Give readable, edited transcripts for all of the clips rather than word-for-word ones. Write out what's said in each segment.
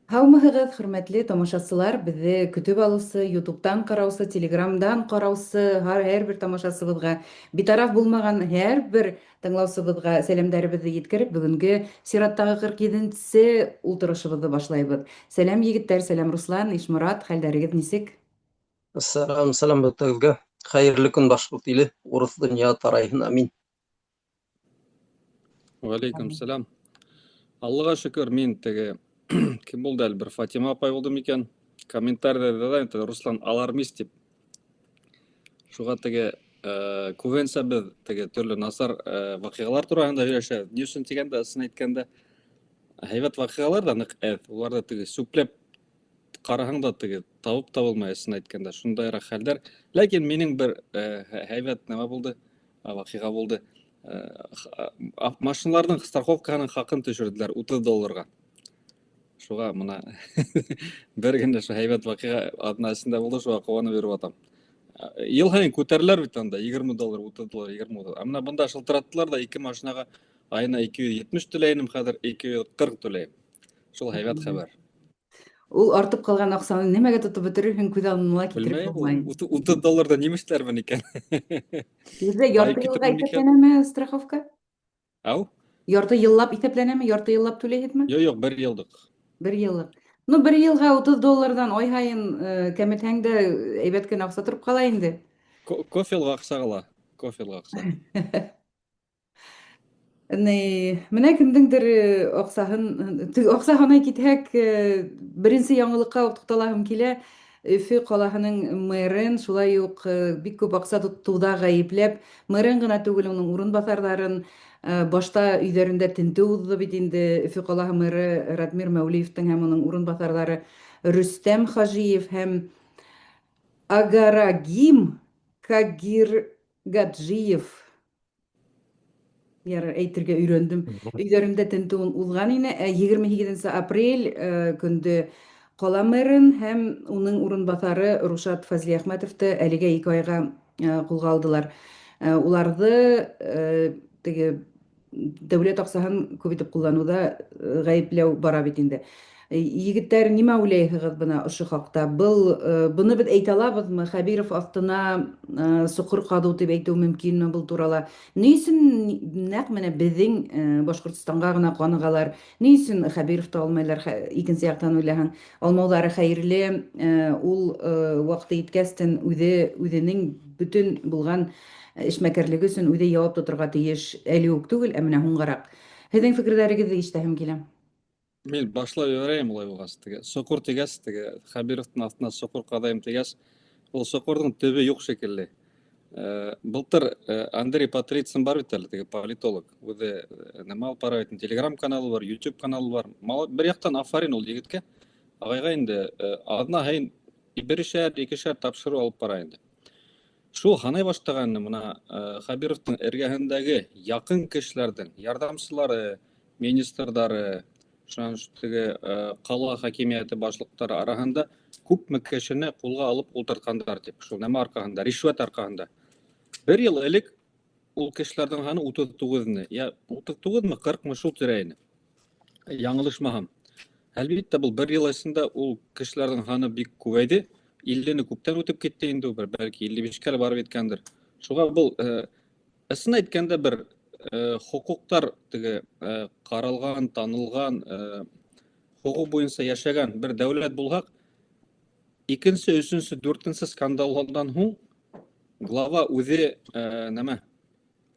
Һаумыһығыҙ, хөрмәтле тамашасылар, беҙҙе көтөп алыусы, YouTube'тан ҡараусы, Telegram'дан ҡараусы һәр бер тамашасыбыҙға, битараф булмаған һәр бер тыңлаусыбыҙға сәләмдәребеҙҙе еткереп, бөгөнгө сираттағы 47-нсе ултырышыбыҙҙы башлайбыҙ. Сәләм, егеттәр, сәләм, Руслан, Ишморат, хәлдәрегеҙ нисек? Сәләм, сәләм бөтәгеҙгә. Хәйерле көн, башҡорт иле, урыҫ донъя тарайһын, амин. Валейкум сәләм. Аллаға шөкөр, мин теге кем булды әле, бер Фатима апай булды микән? Комментарийҙа да инде Руслан алармист тип. Шуға теге күбенсә беҙ теге төрлө насар ваҡиғалар тураһында һөйләшәбеҙ. Ни өсөн тигәндә, ысын әйткәндә, һәйбәт ваҡиғалар ҙа ныҡ әҙ. Уларҙы теге сүпләп ҡараһаң да теге табып та булмай, ысын әйткәндә, шундайыраҡ хәлдәр. Ләкин минең бер һәйбәт нәмә булды, ваҡиға булды. Машиналарҙың страховкаһының хаҡын төшөрҙөләр 30 долларға. Шуға мына бер генә ошо һәйбәт ваҡиға аҙна эсендә булды, шуға ҡыуанып йөрөп ятам. Йыл һайын күтәреләр бит анда 20 доллар, 30 доллар, 20 доллар. Ә мына бында шылтыраттылар ҙа, ике машинаға айына 270 түләй инем, хәҙер 240 түләйем. Шул һәйбәт хәбәр. Ул артып ҡалған аҡсаны нимәгә тотоп бөтөрөрһөң, күҙ алдына ла килтереп Белмәйем, булмай. 30 долларҙа нимә эшләрмен икән? Һеҙҙә ярты Байып йылға китермен микән? иҫәпләнәме страховка? Ау? Ярты йыллап иҫәпләнәме? Ярты йыллап түләйһегеҙме? Юҡ, юҡ, бер йыллыҡ. Бер йыллыҡ. Ну, бер йылға 30 долларҙан ай һайын кәметһәң дә әйбәт кенә аҡса тороп ҡала инде. Кофелға аҡса ҡала. Кофелға аҡса. Ни, менә кемдеңдер аҡсаһын, аҡса һанай китһәк, беренсе яңылыҡҡа уҡ туҡталаһым килә. Өфө ҡалаһының мэрын шулай уҡ бик күп аҡса тотоуҙа ғәйепләп, мэрын ғына түгел, уның урынбаҫарҙарын башта өйҙәрендә тентеү уҙҙы бит инде. Өфө ҡалаһы мэры Радмир Мәүлиевтең һәм уның урынбаҫарҙары Рөстәм Хажиев һәм Агарагим Кагиргаджиев, ярар, әйтергә өйрәндем. Өйҙәрендә тентеү уҙған ине. Ә 28 апрель көндө ҡала мэрын һәм уның урынбаҫары Рушат Фазлиәхмәтовты әлегә 2 айға ҡулға алдылар. Уларҙы теге дәүләт аҡсаһын күп итеп ҡулланыуҙа ғәйепләү бара бит инде. Егеттәр, нимә уйлайһығыҙ бына ошо хаҡта? Был быны беҙ әйтә алабыҙмы? Хәбиров аҫтына соҡор ҡаҙыу тип әйтеү мөмкинме был турала? Ни өсөн нәҡ менә беҙҙең Башҡортостанға ғына ҡанығалар? Ни өсөн Хәбировты алмайлар? Икенсе яҡтан уйлаһаң, алмауҙары хәйерле, ул ваҡыты еткәстен үҙе үҙенең бөтөн булған эшмәкәрлеге өсөн үҙе яуап тоторға тейеш, әле үк түгел, ә менә һуңғараҡ. Һеҙҙең фекерҙәрегеҙҙе ишетәһем килә. Мин башлап ебәрәйем улай булғас. Теге соҡор тигәс, теге Хәбировтың аҫтына соҡор ҡаҙайым тигәс, ул соҡорҙоң төбө юҡ шикелле. Былтыр Андрей Патрицын бар бит әле, теге политолог. Үҙе нәмә алып бара бит, Телеграм каналы бар, YouTube каналы бар. Бер яҡтан афарин ул егеткә. Ағайға инде аҙна һайын берешәр, икешәр тапшырыу алып бара инде. Шул һанай башлағаны мына Хәбировтың эргәһендәге яҡын кешеләрҙең ярҙамсылары, министрҙары, шунан теге ҡала хакимиәте башлыҡтары араһында күпме кешене ҡулға алып ултыртҡандар тип, шул нәмә арҡаһында, ришүәт арҡаһында. Бер йыл элек ул кешеләрҙең һаны 39 ине, я 39-мы, 40-мы, шул тирә ине. Яңылышмаһам. Әлбиттә, был бер йыл эсендә ул кешеләрҙең һаны бик күбәйҙе. 50-не күптән үтеп китте инде, бер бәлки 55-кә лә барып еткәндер. Шуға был ысын әйткәндә бер хоҡуҡтар теге ҡаралған, танылған, хоҡуҡ буйынса йәшәгән бер дәүләт булһаҡ, икенсе, өсөнсө, дүртенсе скандалдан һуң глава үҙе нәмә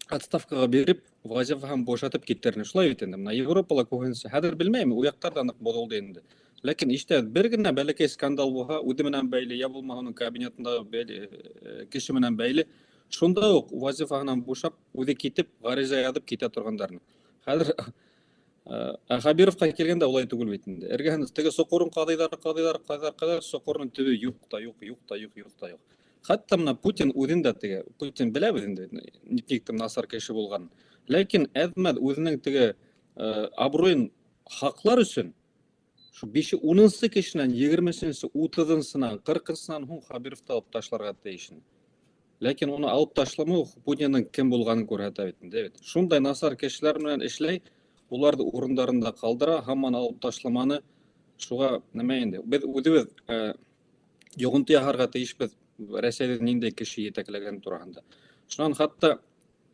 отставкаға биреп, вазифаһын бушатып китер. Шулай бит инде. Мына Европала күбенсә, хәҙер белмәйем, ул яҡтар ҙа ныҡ боҙолдо инде. Ләкин иштә бер генә бәләкәй скандал булһа, үҙе менән бәйле, я булмаһа уның кабинетындағы бәйле, кеше менән бәйле, шунда уҡ вазифаһынан бушап, үҙе китеп, ғариза яҙып китә торғандар. Хәҙер Хәбировҡа килгәндә улай түгел бит инде. Эргәһендә теге соҡорон ҡаҙыйҙар, ҡаҙыйҙар, ҡаҙыйҙар, ҡаҙыйҙар, соҡорҙоң төбө юҡ та юҡ, юҡ та юҡ, юҡ та юҡ. Хатта мына Путин үҙен дә теге, Путин беләбеҙ инде, никтер насар кеше булғанын. Ләкин әҙ-мәҙ үҙенең теге абруйын һаҡлар өсөн шу бише унынсы кешенән, егермесенсе, утыҙынсынан, ҡырҡынсынан һуң Хәбировты алып ташларға тейеш ине. Ләкин уны алып ташламау Путиндың кем булғанын күрһәтә бит инде, бит. Шундай насар кешеләр менән эшләй, уларҙы урындарында ҡалдыра, һаман алып ташламаны. Шуға нәмә инде, беҙ үҙебеҙ йоғонто яһарға тейешбеҙ Рәсәйҙе ниндәй кеше етәкләгән тураһында. Шунан хатта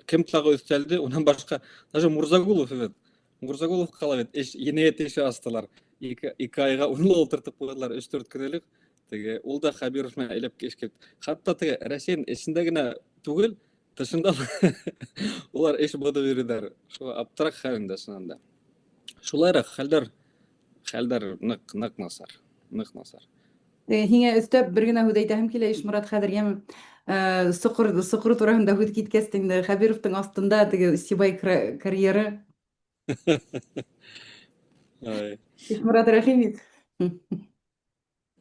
кем тағы өҫтәлде, унан башҡа даже Мурзагулов бит. Мурзагуловҡа ла бит эш, енәйәт эше астылар. 2 айға уны ла ултыртып ҡуйҙылар, өс-дүрт көн элек. Теге, ул да Хәбиров менән элеп эш китте. Хатта теге Рәсәйҙең эсендә генә түгел, тышында ла улар эш боҙоп йөрөйҙәр. Шул аптыраҡ хәлендә шунан да. Шулайыраҡ хәлдәр ныҡ, ныҡ насар, ныҡ насар. Һиңә өҫтәп бер генә һүҙ әйтәһем килә, Ишморат, хәҙер йәме. Соҡор тураһында һүҙ киткәс инде, Хәбировтың аҫтында теге Сибай карьеры. Ай. Ишморат, рәхим ит.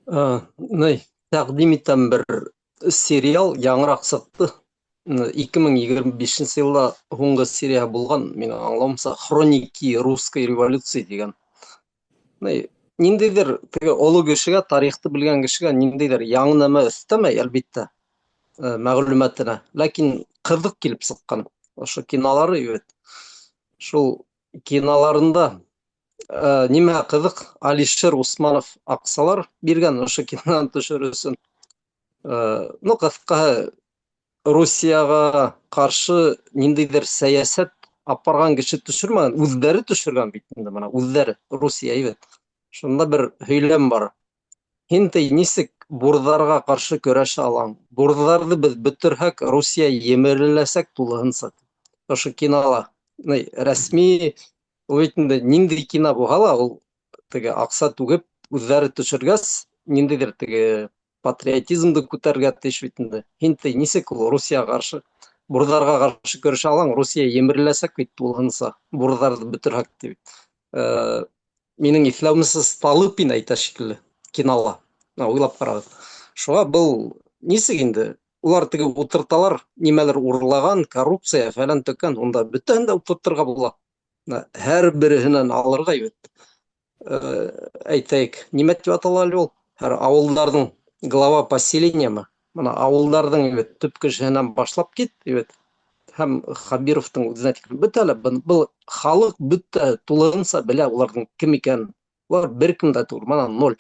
Ни, тәҡдим итәм бер сериал, яңыраҡ сыҡты. 2025 йылда һуңғы серия булған, минең аңлауымса, Хроники русской революции тигән. Ни, ниндәйҙер теге оло кешегә, тарихты белгән кешегә ниндәйҙер яңы нәмә өҫтәмәй, әлбиттә, мәғлүмәтенә. Ләкин ҡыҙыҡ килеп сыҡҡан. Ошо кинолары бит. Шул киноларында нимә ҡыҙыҡ, Алишер Усманов аҡсалар биргән ошо киноны төшөрөү өсөн. Ҡыҫҡаһы, Русияға ҡаршы ниндәйҙер сәйәсәт апарған кеше төшөрмәгән, үҙҙәре төшөргән бит инде бына, үҙҙәре, Русия бит. Шунда бер һөйләм бар. Һин ти нисек бурҙарға ҡаршы көрәшә алаң? Бурҙарҙы беҙ бөтөрһәк, Русия емереләсәк тулыһынса. Ошо кинола. Ни, рәсми, ул бит инде ниндәй кино булһа ла, ул теге аҡса түгеп, үҙҙәре төшөргәс, ниндәйҙер теге патриотизмды күтәрергә тейеш бит инде. Һин ти нисек ул Русияға ҡаршы, бурҙарға ҡаршы көрәшә алаң? Русия емереләсәк бит тулыһынса, бурҙарҙы бөтөрһәк тип. Минең иҫләүемсә, Столыпин әйтә шикелле кинола. Мына уйлап ҡарағыҙ. Шуға был нисек инде? Улар теге ултырталар, нимәлер урлаған, коррупция фәлән төкән, унда бөтәһен дә ултыртырға була. Мына һәр береһенән алырға бит. Әйтәйек, нимә тип атала әле ул? Һәр ауылдарҙың глава поселениемы? Мына ауылдарҙың бит төп кешеһенән башлап кит бит. Һәм Хәбировтың үҙенә тиклем бөтә лә, был халыҡ бөтә тулыһынса белә уларҙың кем икәнен. Улар бер кем дә түгел, мына ноль.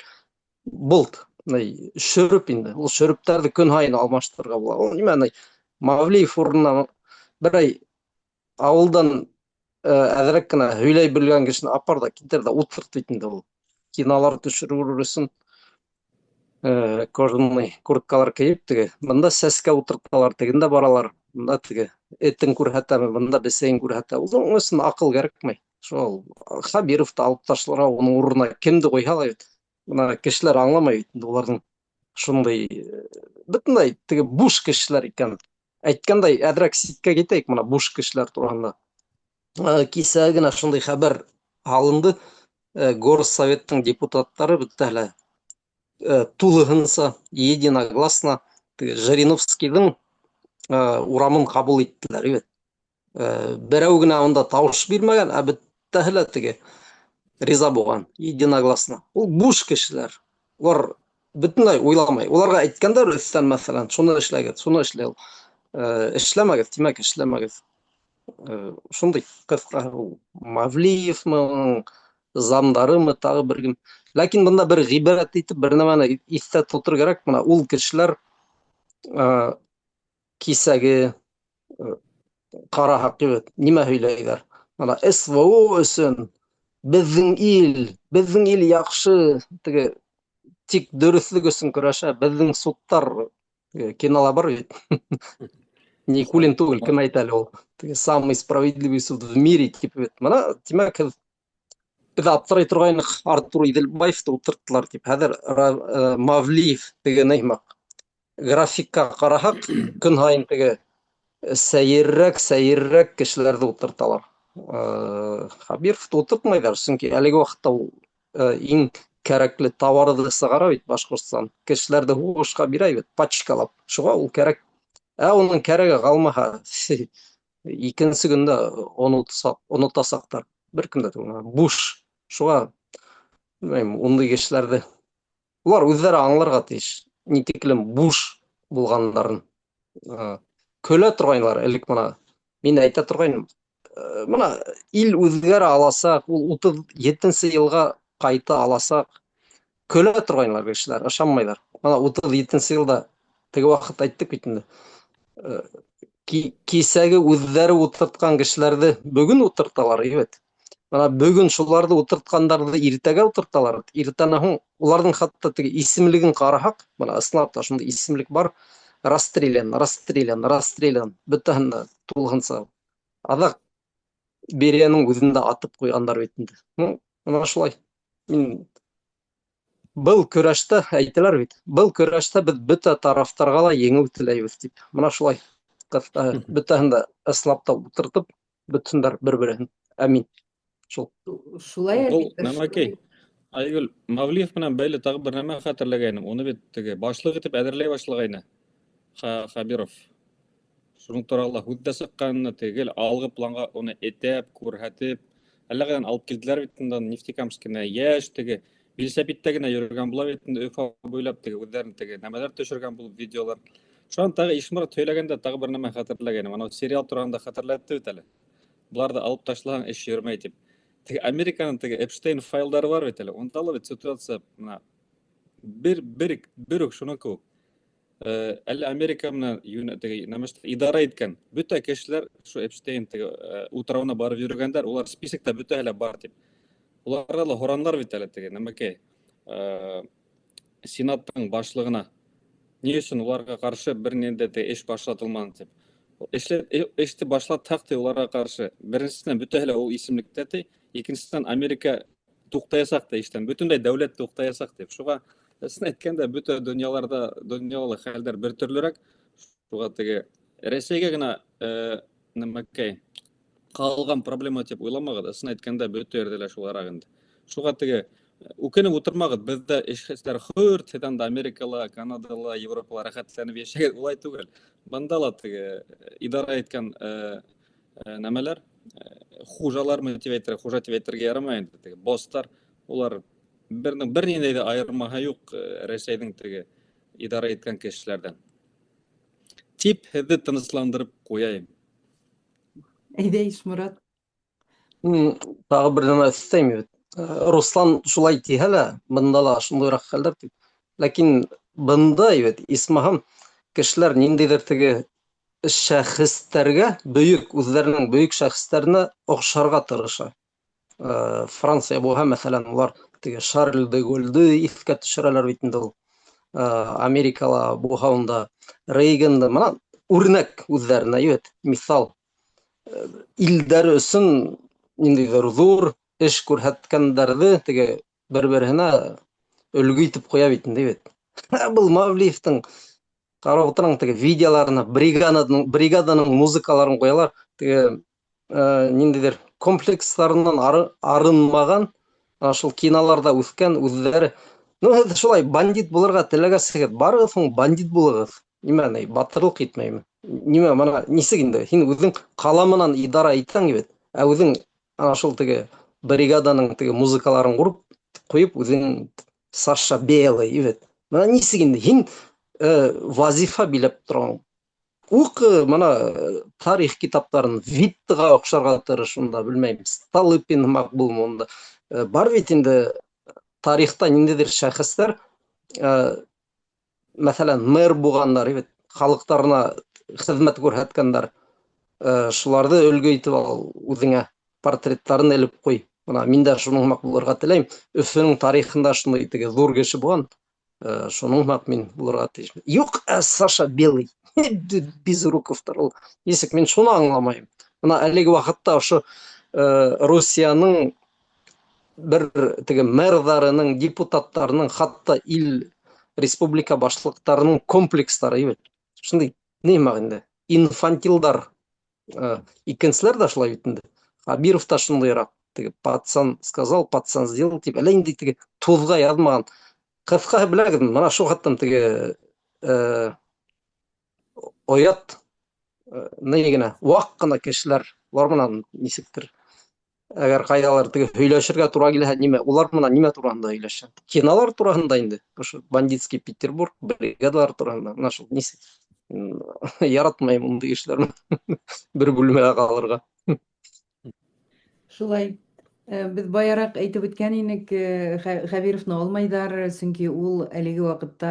Болт, мына шөрөп инде. Ул шөрөптәрҙе көн һайын алмаштырырға була. Ул нимә, мына Мавлиев урынына берәй ауылдан әҙерәк кенә һөйләй белгән кешене апар ҙа китер ҙә ултырт бит инде ул. Кинолар төшөрөр өсөн кожаный курткалар кейеп теге, бында сәскә ултырталар, тегендә баралар, бында теге этен күрһәтәме, бында бесәйен күрһәтә. Уның өсөн аҡыл кәрәкмәй. Шул Хәбировты алып ташларға, уның урынына кемде ҡуйһа ла бит. Бына кешеләр аңламай бит инде уларҙың шундай бөтөнләй теге буш кешеләр икән. Әйткәндәй, әҙерәк ситкә китәйек бына буш кешеләр тураһында. Кисә генә шундай хәбәр алынды. Горсоветтың депутаттары бөтәһе лә тулыһынса, единогласно теге Жириновскийҙың урамын ҡабул иттеләр бит. Берәү генә унда тауыш бирмәгән, ә бөтәһе лә теге риза булған, единогласно. Ул буш кешеләр. Улар бөтөнләй уйламай. Уларға әйткәндәр өҫтән, мәҫәлән, шуны эшләгеҙ, шуны эшләгеҙ. Эшләмәгеҙ, тимәк, эшләмәгеҙ. Шундай ҡыҫҡа ул Мавлиевмы, уның замдарымы, тағы бер кем. Ләкин бында бер ғибрәт итеп бер нәмәне иҫтә тотор кәрәк. Бына ул кешеләр кисәге ҡараһаҡ бит, нимә һөйләйҙәр? Бына СВО өсөн беҙҙең ил яҡшы, теге тик дөрөҫлөк өсөн көрәшә, беҙҙең судтар кинола бар бит. Никулин түгел, кем әйтә әле ул? Теге самый справедливый суд в мире тип бит. Бына, тимәк, беҙ аптырай торғайныҡ, Артур Иҙелбаевты ултырттылар тип. Хәҙер Мавлиев теге нәймәк. Графикка ҡараһаҡ, көн һайын теге сәйеррәк, сәйеррәк кешеләрҙе ултырталар. Хәбировты ултыртмайҙар, сөнки әлеге ваҡытта ул иң кәрәкле тауарҙы сығара бит Башҡортостан. Кешеләрҙе һуғышҡа бирә бит, пачкалап. Шуға ул кәрәк. Ә уның кәрәге ҡалмаһа, икенсе көндә онотасаҡтар. Бер кем дә түгел, буш. Шуға, белмәйем, ундай кешеләрҙе улар үҙҙәре аңларға тейеш. Ни тиклем буш булғандарын. Көлә торғайнылар элек бына. Мин әйтә торғайным. Бына ил үҙгәрә аласаҡ, ул утыҙ етенсе йылға ҡайта аласаҡ. Көлә торғайнылар кешеләр, ышанмайҙар. Мына 37 йылда теге ваҡыт әйттек бит инде. Кисәге үҙҙәре ултыртҡан кешеләрҙе бөгөн ултырталар, бит. Мына бөгөн шуларҙы ултыртҡандарҙы иртәгә ултырталар. Иртәнән һуң уларҙың хатта теге исемлеген ҡараһаҡ, мына ысынлап та шундай исемлек бар. Расстрелян, расстрелян, расстрелян, бөтәһен дә тулыһынса. Аҙаҡ Берияның үҙен дә атып ҡуйғандар бит инде. Ну, мына шулай. Мин был көрәштә әйтәләр бит, был көрәштә беҙ бөтә тарафтарға ла еңеү теләйбеҙ тип. Мына шулай. Бөтәһен дә ысынлап та ултыртып, бөтһөндәр бер-береһен. Амин. Шул. Шулай, Был әлбиттә. нәмәкәй. Айгөл, Мавлиев менән бәйле тағы бер нәмә хәтерләгәйнем. Уны бит теге башлыҡ итеп әҙерләй башлағайны. Хабиров. Шуның турала һүҙ ҙә сыҡҡан, теге гел алғы планға уны этәп, күрһәтеп, әллә ҡайҙан алып килделәр бит унда Нефтекамскина йәш, теге велосипедта генә йөрөгән була бит инде Өфө буйлап, теге үҙҙәрен теге нәмәләр төшөргән булып видеолар. Шунан тағы Ишморат һөйләгәндә тағы бер нәмә хәтерләгәйнем. Анау сериал тураһында хәтерләтте бит әле. Быларҙы алып ташлаһаң эш йөрөмәй тип. Теге Американың теге Эпштейн файлдары бар бит әле. Унда ла бит ситуация мына бер үк шуның кеүек. Әллә Америка менән теге нәмәштә идара иткән бөтә кешеләр шу Эпштейн теге утрауына барып йөрөгәндәр, улар списокта бөтәһе лә бар тип. Уларга ла һоранлар бит әле теге нәмәкәй. Сенаттың башлығына ни өсөн уларға ҡаршы бер ниндәй дә эш башлатылманы тип. Эште башлатһаҡ ти уларға ҡаршы. Беренсенән, бөтәһе лә ул исемлектә ти, икенсенән, Америка туҡтаясаҡ та эштән, бөтөнләй дәүләт туҡтаясаҡ тип. Шуға ысын әйткәндә бөтә донъяларҙа, донъяла хәлдәр бер төрлөрәк. Шуға теге Рәсәйгә генә нәмәкәй ҡалған проблема тип уйламағыҙ. Ысын әйткәндә бөтә ерҙә лә шулараҡ инде. Шуға теге үкенеп ултырмағыҙ, беҙҙә эштәр хөрт, һеҙ анда Америкала, Канадала, Европала рәхәтләнеп йәшәгеҙ, улай түгел. Бында ла теге идара иткән нәмәләр, хужалармы тип әйтергә, хужа тип әйтергә ярамай инде, теге босстар, улар бер ниндәй ҙә айырмаһы юҡ Рәсәйҙең теге идара иткән кешеләрҙән. Тип һеҙҙе тынысландырып ҡуяйым. Әйҙә, Ишморат. Тағы бер нәмә өҫтәйем бит. Руслан шулай тиһә лә, бында ла шундайыраҡ хәлдәр тип. Ләкин бында бит, исмаһам, кешеләр ниндәйҙер теге шәхестәргә, бөйөк, үҙҙәренең бөйөк шәхестәренә оҡшарға тырыша. Франция булһа, мәҫәлән, улар теге Шарль де Голлде иҫкә төшөрәләр бит инде ул. Америкала булһа, унда Рейганды, мына үрнәк үҙҙәренә, бит, миҫал. Илдәре өсөн ниндәйҙер ҙур эш күрһәткәндәрҙе теге бер-береһенә өлгө итеп ҡуя бит инде, бит. Был Мавлиевтың ҡарап ултыраң теге видеоларына, бригаданың музыкаларын ҡуялар, теге ниндәйҙер комплекстарынан арынмаған, ана шул киноларҙа үҫкән үҙҙәре. Ну, һеҙ шулай бандит булырға теләгәсегеҙ, барығыҙ һуң бандит булығыҙ. Нимә, ни, батырлыҡ итмәйме? Нимә, мына нисек инде? Һин үҙең ҡала менән идара итәң бит, ә үҙең ана шул теге бригаданың теге музыкаларын ҡурып ҡуйып, үҙең Саша Белый бит. Мына нисек инде? Һин вазифа биләп торған. Уҡы, мына тарих китаптарын, Виттеға оҡшарға тырыш унда, белмәйем, Столыпин һымаҡ булмы унда. Бар бит инде тарихта ниндәйҙер шәхестәр, мәҫәлән, мэр булғандар, бит, халыҡтарына хеҙмәт күрһәткәндәр. Шуларҙы өлгө итеп ал үҙеңә, портреттарын элеп ҡуй. Мына мин дә шуның һымаҡ булырға теләйем. Өфөнөң тарихында шундай теге ҙур кеше булған. Шуның һымаҡ мин булырға тейеш. Юҡ, Саша Белый. Безруковтар ул. Нисек мин шуны аңламайым. Мына әлеге ваҡытта ошо Русияның бер теге мэрҙарының, депутаттарының, хатта ил республика башлыҡтарының комплекстары бит. Шундай ни һымаҡ инде? Инфантилдар. Икенселәр ҙә шулай бит инде. Хабиров та шундайыраҡ. Теге пацан сказал, пацан сделал тип. Әллә инде теге туҙға яҙмаған. Ҡыҫҡаһы беләгеҙ, мына шул хаттан теге оят ни генә, ваҡ ҡына кешеләр, улар менән нисектер, әгәр ҡайҙалыр теге һөйләшергә тура килһә, нимә, улар менән нимә тураһында һөйләшә? Кинолар тураһында инде, ошо бандитский Петербург, бригадалар тураһында, мына шул нисек. Яратмайым ундай кешеләр менән бер бүлмәлә ҡалырға. Шулай. Беҙ баяраҡ әйтеп үткән инек, Хәбировны алмайҙар, сөнки ул әлеге ваҡытта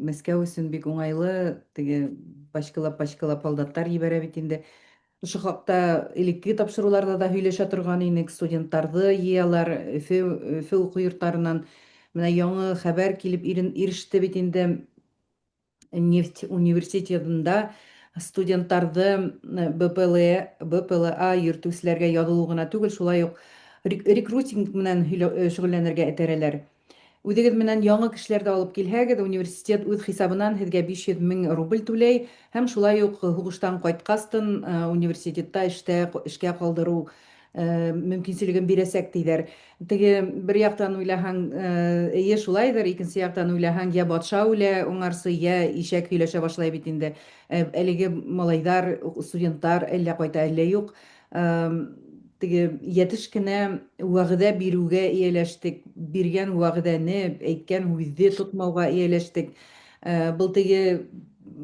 Мәскәү өсөн бик уңайлы, теге пачкалап-пачкалап һалдаттар ебәрә бит инде. Ошо хаҡта элекке тапшырыуларҙа ҙа һөйләшә торған инек, студенттарҙы йыялар Өфө, Өфө уҡыу йорттарынан. Менә яңы хәбәр килеп иреште бит инде. Нефть университетында студенттарҙы БПЛА, БПЛА йөрөтөүселәргә яҙылыу ғына түгел, шулай уҡ рекрутинг менән шөғөлләнергә этәрәләр. Үҙегеҙ менән яңы кешеләрҙе алып килһәгеҙ, университет үҙ хисабынан һеҙгә 500 мең рубль түләй һәм шулай уҡ һуғыштан ҡайтҡастын университетта эштә эшкә ҡалдырыу мөмкинселеген бирәсәк тиҙәр. Теге бер яҡтан уйлаһаң, эйе шулайҙыр, икенсе яҡтан уйлаһаң, йә батша үлә уңарсы, йә ишәк һөйләшә башлай бит инде. Әлеге малайҙар, студенттар әллә ҡайта, әллә юк. Теге йәтеш кенә вәғәҙә биреүгә эйәләштек, биргән вәғәҙәне, әйткән һүҙҙе тотмауға эйәләштек. Был теге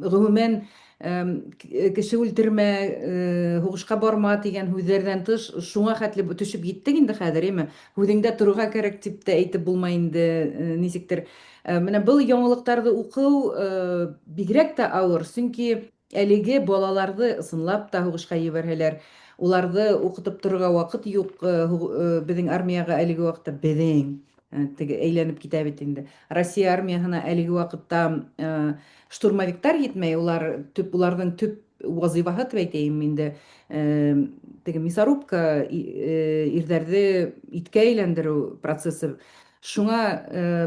ғөмүмән кеше үлтермә, һуғышҡа барма тигән һүҙҙәрҙән тыш, шуңа хәтле төшөп еттек инде хәҙер, әйме? Һүҙеңдә торорға кәрәк тип тә әйтеп булмай инде, нисектер. Менә был яңылыҡтарҙы уҡыу бигерәк тә ауыр, сөнки әлеге балаларҙы ысынлап та һуғышҡа ебәрһәләр, уларҙы уҡытып торорға ваҡыт юҡ, беҙҙең армияға әлеге ваҡытта беҙҙең теге әйләнеп китә бит инде. Россия армияһына әлеге ваҡытта штурмовиктар етмәй, улар төп, уларҙың төп вазифаһы тип әйтәйем инде, теге мясорубка, ирҙәрҙе иткә әйләндереү процессы. Шуңа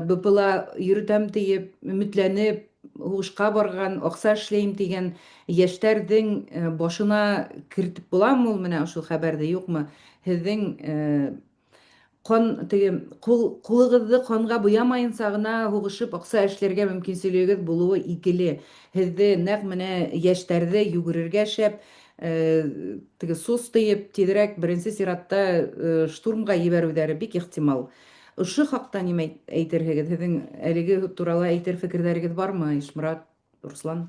БПЛА йөрөтәм тиеп, өмөтләнеп, һуғышҡа барған, аҡса эшләйем тигән йәштәрҙең башына кертеп буламы ул менә ошо хәбәрҙе, юҡмы? Һеҙҙең ҡан, теге ҡулығыҙҙы ҡанға буямайынса ғына һуғышып аҡса эшләргә мөмкинселегегеҙ булыуы икеле. Һеҙҙе нәҡ менә йәштәрҙе йүгерергә шәп, теге сус тейеп, тиҙерәк беренсе сиратта штурмға ебәреүҙәре бик ихтимал. Ошо хаҡта нимә әйтерһегеҙ? Һеҙҙең әлеге турала әйтер фекерҙәрегеҙ бармы, Ишморат, Руслан?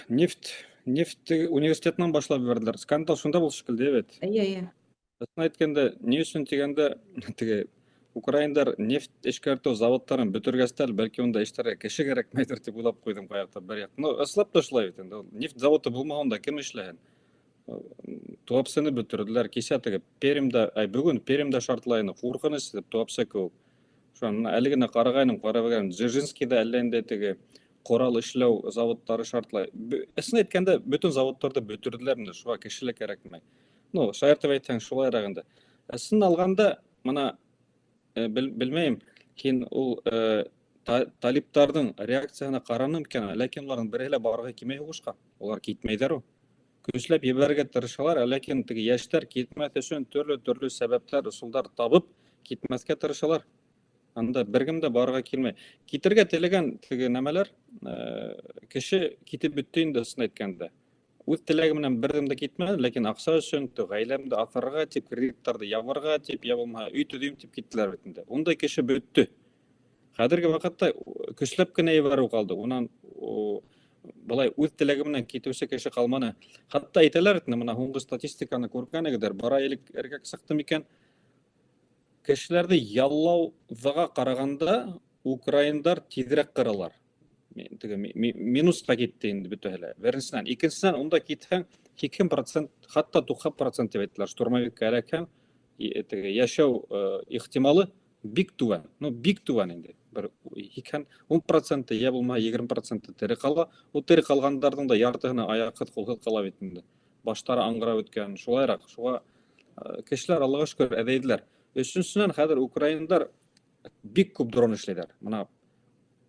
Нефть университетынан башлап ебәрҙеләр. Скандал шунда булды шикелле, бит. Эйе, эйе. Ысын әйткәндә, ни өсөн тигәндә, теге украиндар нефть эшкәртеү заводтарын бөтөргәстәр, бәлки унда эштәргә кеше кәрәкмәйҙер тип уйлап ҡуйҙым ҡаяҡта бер яҡ. Ну, ысынлап та шулай бит инде. Нефть заводы булмағанда кем эшләһен? Туапсены бөтөрҙөләр. Кисә теге Пермдә, ай, бөгөн Пермдә шартлай ине, ҡурҡыныс тип Туапсе кеүек. Шунан әле генә ҡарағайным, ҡарап биргән, Дзержинскийҙа әллә инде теге ҡорал эшләү заводтары шартлай. Ысын әйткәндә, бөтөн заводтарҙы бөтөрҙөләр инде, шуға кеше лә кәрәкмәй. Ну, шаяртып әйтһәң, шулайыраҡ инде. Ысын алғанда, мына, белмәйем, һин ул талиптарҙың реакцияһына ҡараным икән, ләкин уларҙың береһе лә барғы килмәй һуғышҡа. Улар китмәйҙәр ул. Көсләп ебәрергә тырышалар, ләкин теге йәштәр китмәҫ өсөн төрлө-төрлө сәбәптәр, ысулдар табып китмәҫкә тырышалар. Анда бер кем дә барырға килмәй. Китергә теләгән теге нәмәләр, кеше китеп бөттө инде, ысын әйткәндә. Үҙ теләге менән бер кем дә китмәне, ләкин аҡса өсөн, ғаиләмде аҫырырға тип, кредиттарҙы ябырға тип, я булмаһа өй төҙөйөм тип киттеләр бит инде. Ундай кеше бөттө. Хәҙерге ваҡытта көсләп кенә ебәреү ҡалды. Унан былай үҙ теләге менән китеүсе кеше ҡалманы. Хатта әйтәләр бит, мына һуңғы статистиканы күргәнегеҙҙер, бара элек эргәк сыҡты микән? Кешеләрҙе яллауҙаға ҡарағанда украиндар тиҙерәк ҡыралар. Теге минусҡа китте инде бөтәһе лә. Беренсенән, икенсенән, унда китһәң, һикһән процент, хатта туҡһан процент тип әйттеләр, штурмовикка эләкһәң, теге йәшәү ихтималы бик түбән. Ну, бик түбән инде. Бер һикһән, ун проценты, йә булмаһа егерме проценты тере ҡала. Ул тере ҡалғандарҙың да яртыһына аяҡһыҙ, ҡулһыҙ ҡала бит инде. Баштары аңғырап үткән, шулайыраҡ. Шуға кешеләр, Аллаға шөкөр, әҙәйҙеләр. Өсөнсөнән, хәҙер украиндар бик күп дрон эшләйҙәр. Мына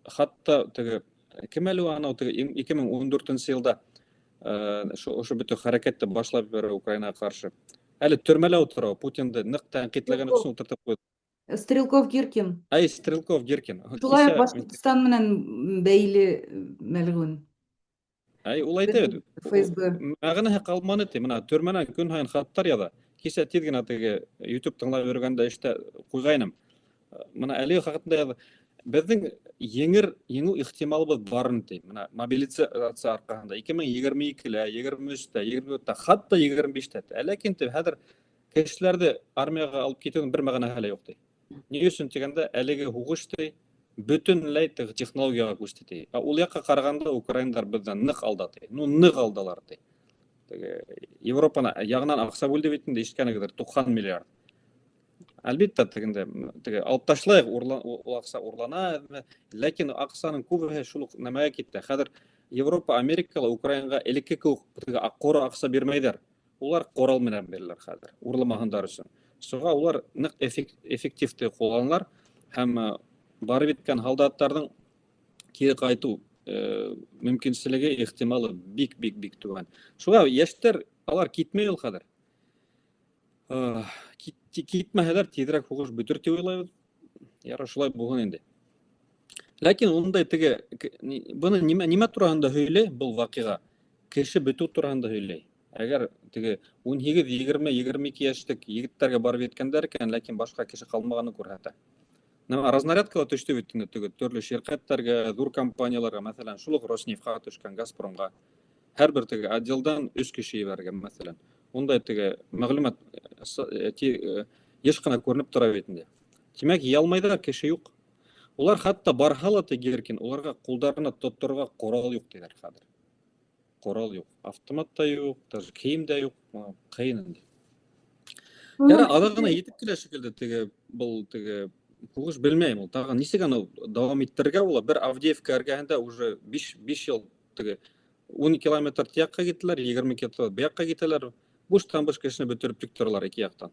хатта теге кем әле анау теге ике мең ун дүртенсе йылда ошо бөтә хәрәкәтте башлап ебәрә Украинаға ҡаршы. Әле төрмәлә ултыра, Путинды ныҡ тәнҡитләгән өсөн ултыртып ҡуйҙы. Стрелков Гиркин. Ай, Стрелков Гиркин. Шулай уҡ Кисә Башҡортостан менән бәйле мәлғүн. Ай, ул әйтә бит. ФСБ. Мәғәнәһе ҡалманы ти. Мына төрмәнән көн һайын хаттар яҙа. Кисә тиҙ генә теге YouTube тыңлап йөрөгәндә эштә ҡуйғайным. Мына әлеге хаҡында яҙа. Беҙҙең еңер, еңеү ихтималыбыҙ барын ти. Мына мобилизация арҡаһында 2022-лә, 23-тә, 24-тә, хатта 25-тә. Ә ләкин ти хәҙер кешеләрҙе армияға алып китеүҙең бер мәғәнәһе лә юҡ ти. Ни өсөн тигәндә, әлеге һуғыш ти бөтөнләй технологияға күсте ти. Ә ул яҡҡа ҡарағанда украиндар беҙҙән ныҡ алда ти. Ну, ныҡ алдалар ти. Теге Европаны яғынан аҡса бүлде бит инде, ишеткәнегеҙҙер, 90 миллиард. Әлбиттә, тегендә теге алып ташлайыҡ, ул аҡса урлана, ләкин аҡсаның күбеһе шул уҡ нәмәгә китте. Хәҙер Европа, Америка ла Украинаға элекке кеүек теге ҡоро аҡса бирмәйҙәр. Улар ҡорал менән бирәләр хәҙер, урламаһындар өсөн. Шуға улар ныҡ эффективты ҡулланалар һәм барып еткән һалдаттарҙың кире ҡайтыу мөмкинселеге, ихтималы бик бик бик түбән. Шуға йәштәр алар китмәй ул хәҙер. Китмәһәләр тиҙерәк һуғыш бөтөр тип уйлайбыҙ. Ярар, шулай булһын инде. Ләкин ундай теге быны нимә тураһында һөйләй был ваҡиға? Кеше бөтөү тураһында һөйләй. Әгәр теге 18, 20, 22 йәшлек егеттәргә барып еткәндәр икән, ләкин башҡа кеше ҡалмағанын күрһәтә. Нәмә разнарядка ла төштө бит инде теге төрлө ширҡәттәргә, ҙур компанияларға, мәҫәлән, шул уҡ Роснефтьҡа төшкән, Газпромға. Һәр бер теге отделдан 3 кеше ебәргән, мәҫәлән. Ундай теге мәғлүмәт йыш ҡына күренеп тора бит инде. Тимәк, йыя алмайҙар, кеше юҡ. Улар хатта барһа ла ти Гиркин, уларға ҡулдарына тотторға ҡорал юҡ тиҙәр хәҙер. Ҡорал юҡ, автомат та юҡ, даже кейем дә юҡ, ҡыйын инде. Яра, аҙағына етеп килә шикелле теге был теге һуғыш, белмәйем ул. Тағы нисек аны дауам иттерергә була? Бер Авдеевка эргәһендә уже 5 йыл теге 10 километр тияҡҡа киттеләр, 20 километр быяҡҡа китәләр. Буштан буш кешене бөтөрөп тик торалар ике яҡтан.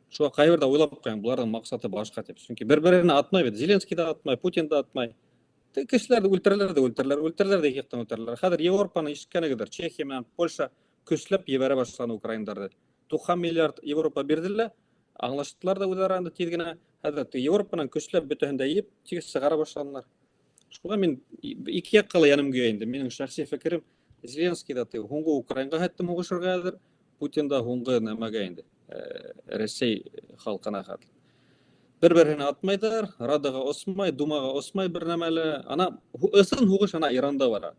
Шуға ҡайберҙә уйлап ҡуям, быларҙың маҡсаты башҡа тип. Сөнки бер-береһенә атмай бит. Зеленский ҙа атмай, Путин да атмай. Теге кешеләрҙе үлтерәләр ҙә үлтерәләр, үлтерәләр ҙә ике яҡтан үлтерәләр. Хәҙер Европаны ишеткәнегеҙҙер, Чехия менән Польша көсләп ебәрә башланы украиндарҙы. 90 миллиард Европа бирҙе лә, аңлаштылар ҙа үҙ араһында тиҙ генә. Хәҙер теге Европанан көсләп бөтәһен дә йыйып, тиҙ сығара башланылар. Шуға мин ике яҡҡа ла яным көйә инде. Минең шәхси фекерем, Зеленский ҙа теге һуңғы Украинға хәтлем һуғышырға әҙер, Путин да һуңғы нәмәгә инде, Рәсәй халҡына хәтлем. Бер-береһенә атмайҙар, Радаға осмай, Думаға осмай бер нәмә лә. Ана ысын һуғыш ана Иранда бара.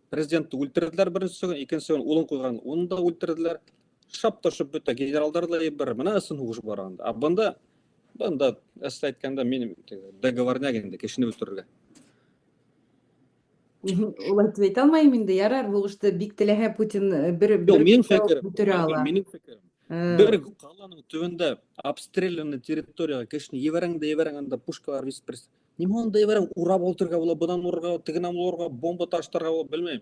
Президентты үлтерҙеләр беренсе көн, икенсе көн улын ҡуйған, уны да үлтерҙеләр. Шап тошоп бөтә генералдар ҙа бер. Мына ысын һуғыш бара анда. Ә бында әсел әйткәндә мин теге договорняк инде кешене үтерергә. Улай тип әйтә алмайым инде, ярар, һуғышты бик теләһә Путин бер Юҡ, бер минең фекерем, бөтөрә ала. Минең фекерем. Бер ҡаланың төбөндә обстрелянный территорияға кешене ебәрәң дә ебәрәң, анда пушкалар висеп бер. Нимә унда ебәрәң, урап ултырырға була, бынан урырға, тегенән урырға, бомба таштарға була, белмәйем.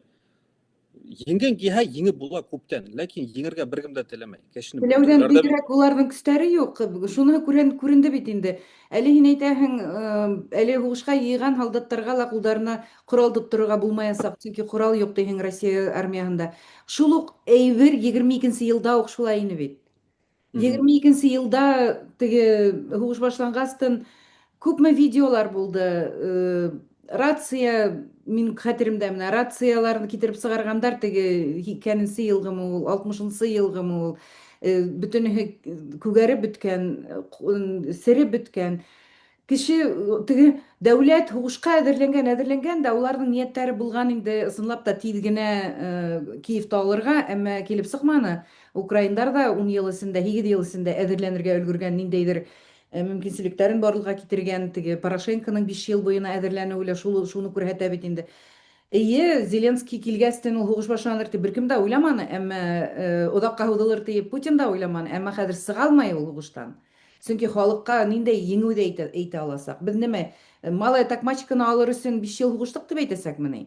Еңгән килһә, еңеп була күптән, ләкин еңергә бер кем дә теләмәй. Кешене Теләүҙән бөтөрәләр дә бит. бигерәк уларҙың көстәре юҡ. Шуны күренде бит инде. Әле һин әйтәһең, әле һуғышҡа йыйған һалдаттарға ла ҡулдарына ҡорал тотторорға булмаясаҡ, сөнки ҡорал юҡ тиһең Россия армияһында. Шул уҡ әйбер 22 йылда уҡ шулай ине бит. 22 йылда теге һуғыш башланғастын күпме видеолар булды. Рация, мин хәтеремдә менә рацияларны китереп сығарғандар теге һикһәненсе йылғымы ул, алтмышынсы йылғымы ул, бөтөнөһө күгәреп бөткән, сереп бөткән. Кеше теге дәүләт һуғышҡа әҙерләнгән, әҙерләнгән дә уларҙың ниәттәре булған инде ысынлап та тиҙ генә Киевты алырға, әммә килеп сыҡманы. Украиндар ҙа 10 йыл эсендә, 8 йыл эсендә әҙерләнергә өлгөргән, ниндәйҙер мөмкинселектәрен барлыҡҡа китергән, теге Порошенконың 5 йыл буйына әҙерләнеүе лә шуны күрһәтә бит инде. Эйе, Зеленский килгәстен ул һуғыш башланыр тип бер кем дә уйламаны, әммә оҙаҡҡа һуҙылыр тип Путин да уйламаны, әммә хәҙер сыға алмай ул һуғыштан. Сөнки халыҡҡа ниндәй еңеүҙе әйтә аласаҡ. Беҙ нимә, Малая Токмачканы алыр өсөн 5 йыл һуғыштыҡ тип әйтәсәкме ни?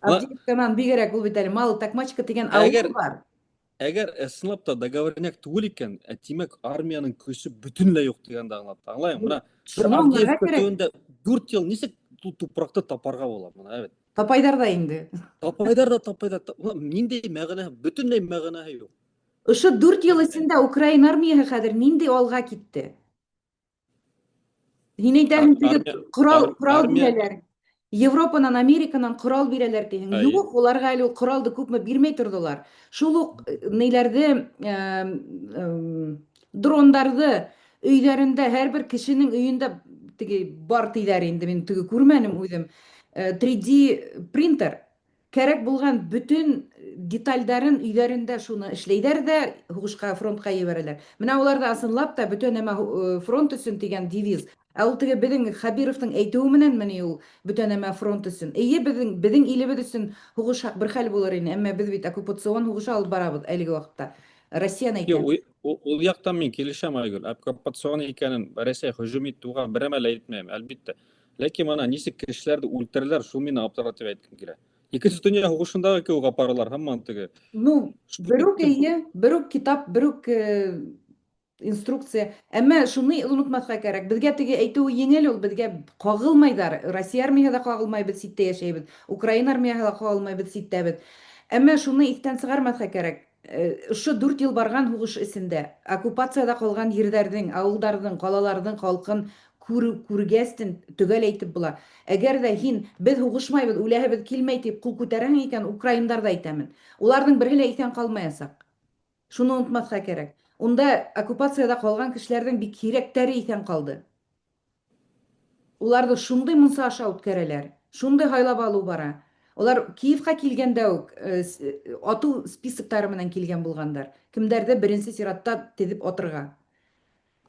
Авдеевканан бигерәк ул бит әле Малая Токмачка тигән ауыл бар. Әгәр ысынлап та договорняк түгел икән, тимәк, армияның көсө бөтөнләй юҡ тигәнде аңлатты. Аңлайым, мына бер Шуны аңларға Авдеевка кәрәк. төбөндә 4 йыл нисек тупраҡты тапарға була мына, әбет. Тапайҙар ҙа инде. Тапайҙар да, тапайҙар. Мына ниндәй мәғәнә, бөтөнләй мәғәнәһе юҡ. Ошо 4 йыл эсендә Украина армияһы хәҙер ниндәй алға китте? Һин әйтәһең, теге ҡорал бирәләр. Европанан, Американан ҡорал бирәләр тиһең. Юҡ, уларға әле ул ҡоралды күпме бирмәй торҙолар. Шул уҡ нейҙәрҙе, дрондарҙы өйҙәрендә, һәр бер кешенең өйөндә теге бар тиҙәр инде, мин теге күрмәнем үҙем. 3D принтер кәрәк булған бөтөн детальдәрен өйҙәрендә шуны эшләйҙәр ҙә һуғышҡа, фронтҡа ебәрәләр. Менә уларҙа ысынлап та бөтә нәмә фронт өсөн тигән девиз. Ә ул теге беҙҙең Хәбировтың әйтеүе менәнме ни ул бөтә нәмә фронт өсөн? Эйе, беҙҙең беҙҙең илебеҙ өсөн һуғышһаҡ бер хәл булыр ине, әммә беҙ бит оккупацион һуғыш алып барабыҙ әлеге ваҡытта. Россияны Юк, әйтәм. ул яктан мин килешәм, Айгөл. Оккупацион икәнен, Рәсәй һөжүм итте, уға бер нәмә лә әйтмәйем, әлбиттә. Ләкин мына нисек кешеләрҙе үлтерәләр, шул мине аптырата дип әйткем килә. Икенсе дөнья һуғышындағы кеүек апаралар һаман теге. Ну, Шул бер үк тиклем эйе, бер үк китап, бер үк инструкция. Әмма шуны онытмаҫҡа кәрәк. Беҙгә теге әйтеүе еңел ул, беҙгә ҡағылмайҙар. Россия армияһы ҙа ҡағылмай, беҙ ситтә йәшәйбеҙ. Украина армияһы ла ҡағылмай, беҙ ситтәбеҙ. Әммә шуны иҫтән сығармаҫҡа кәрәк. Ошо 4 йыл барған һуғыш эсендә оккупацияда ҡалған ерҙәрҙең, ауылдарҙың, ҡалаларҙың халҡын күр, күргәстен төгәл әйтеп була. Әгәр ҙә һин беҙ һуғышмайбыҙ, үләһебеҙ килмәй тип ҡул күтәрәһең икән, украиндарҙы әйтәмен. Уларҙың береһе лә иҫән ҡалмаясаҡ. Шуны онотмаҫҡа кәрәк. Унда оккупацияда ҡалған кешеләрҙең бик һирәктәре иҫән ҡалды. Уларҙы шундай мунса аша үткәрәләр. Шундай һайлап алыу бара. Улар Киевҡа килгәндә үк атыу списоктары менән килгән булғандар. Кемдәрҙе беренсе сиратта теҙеп атырға.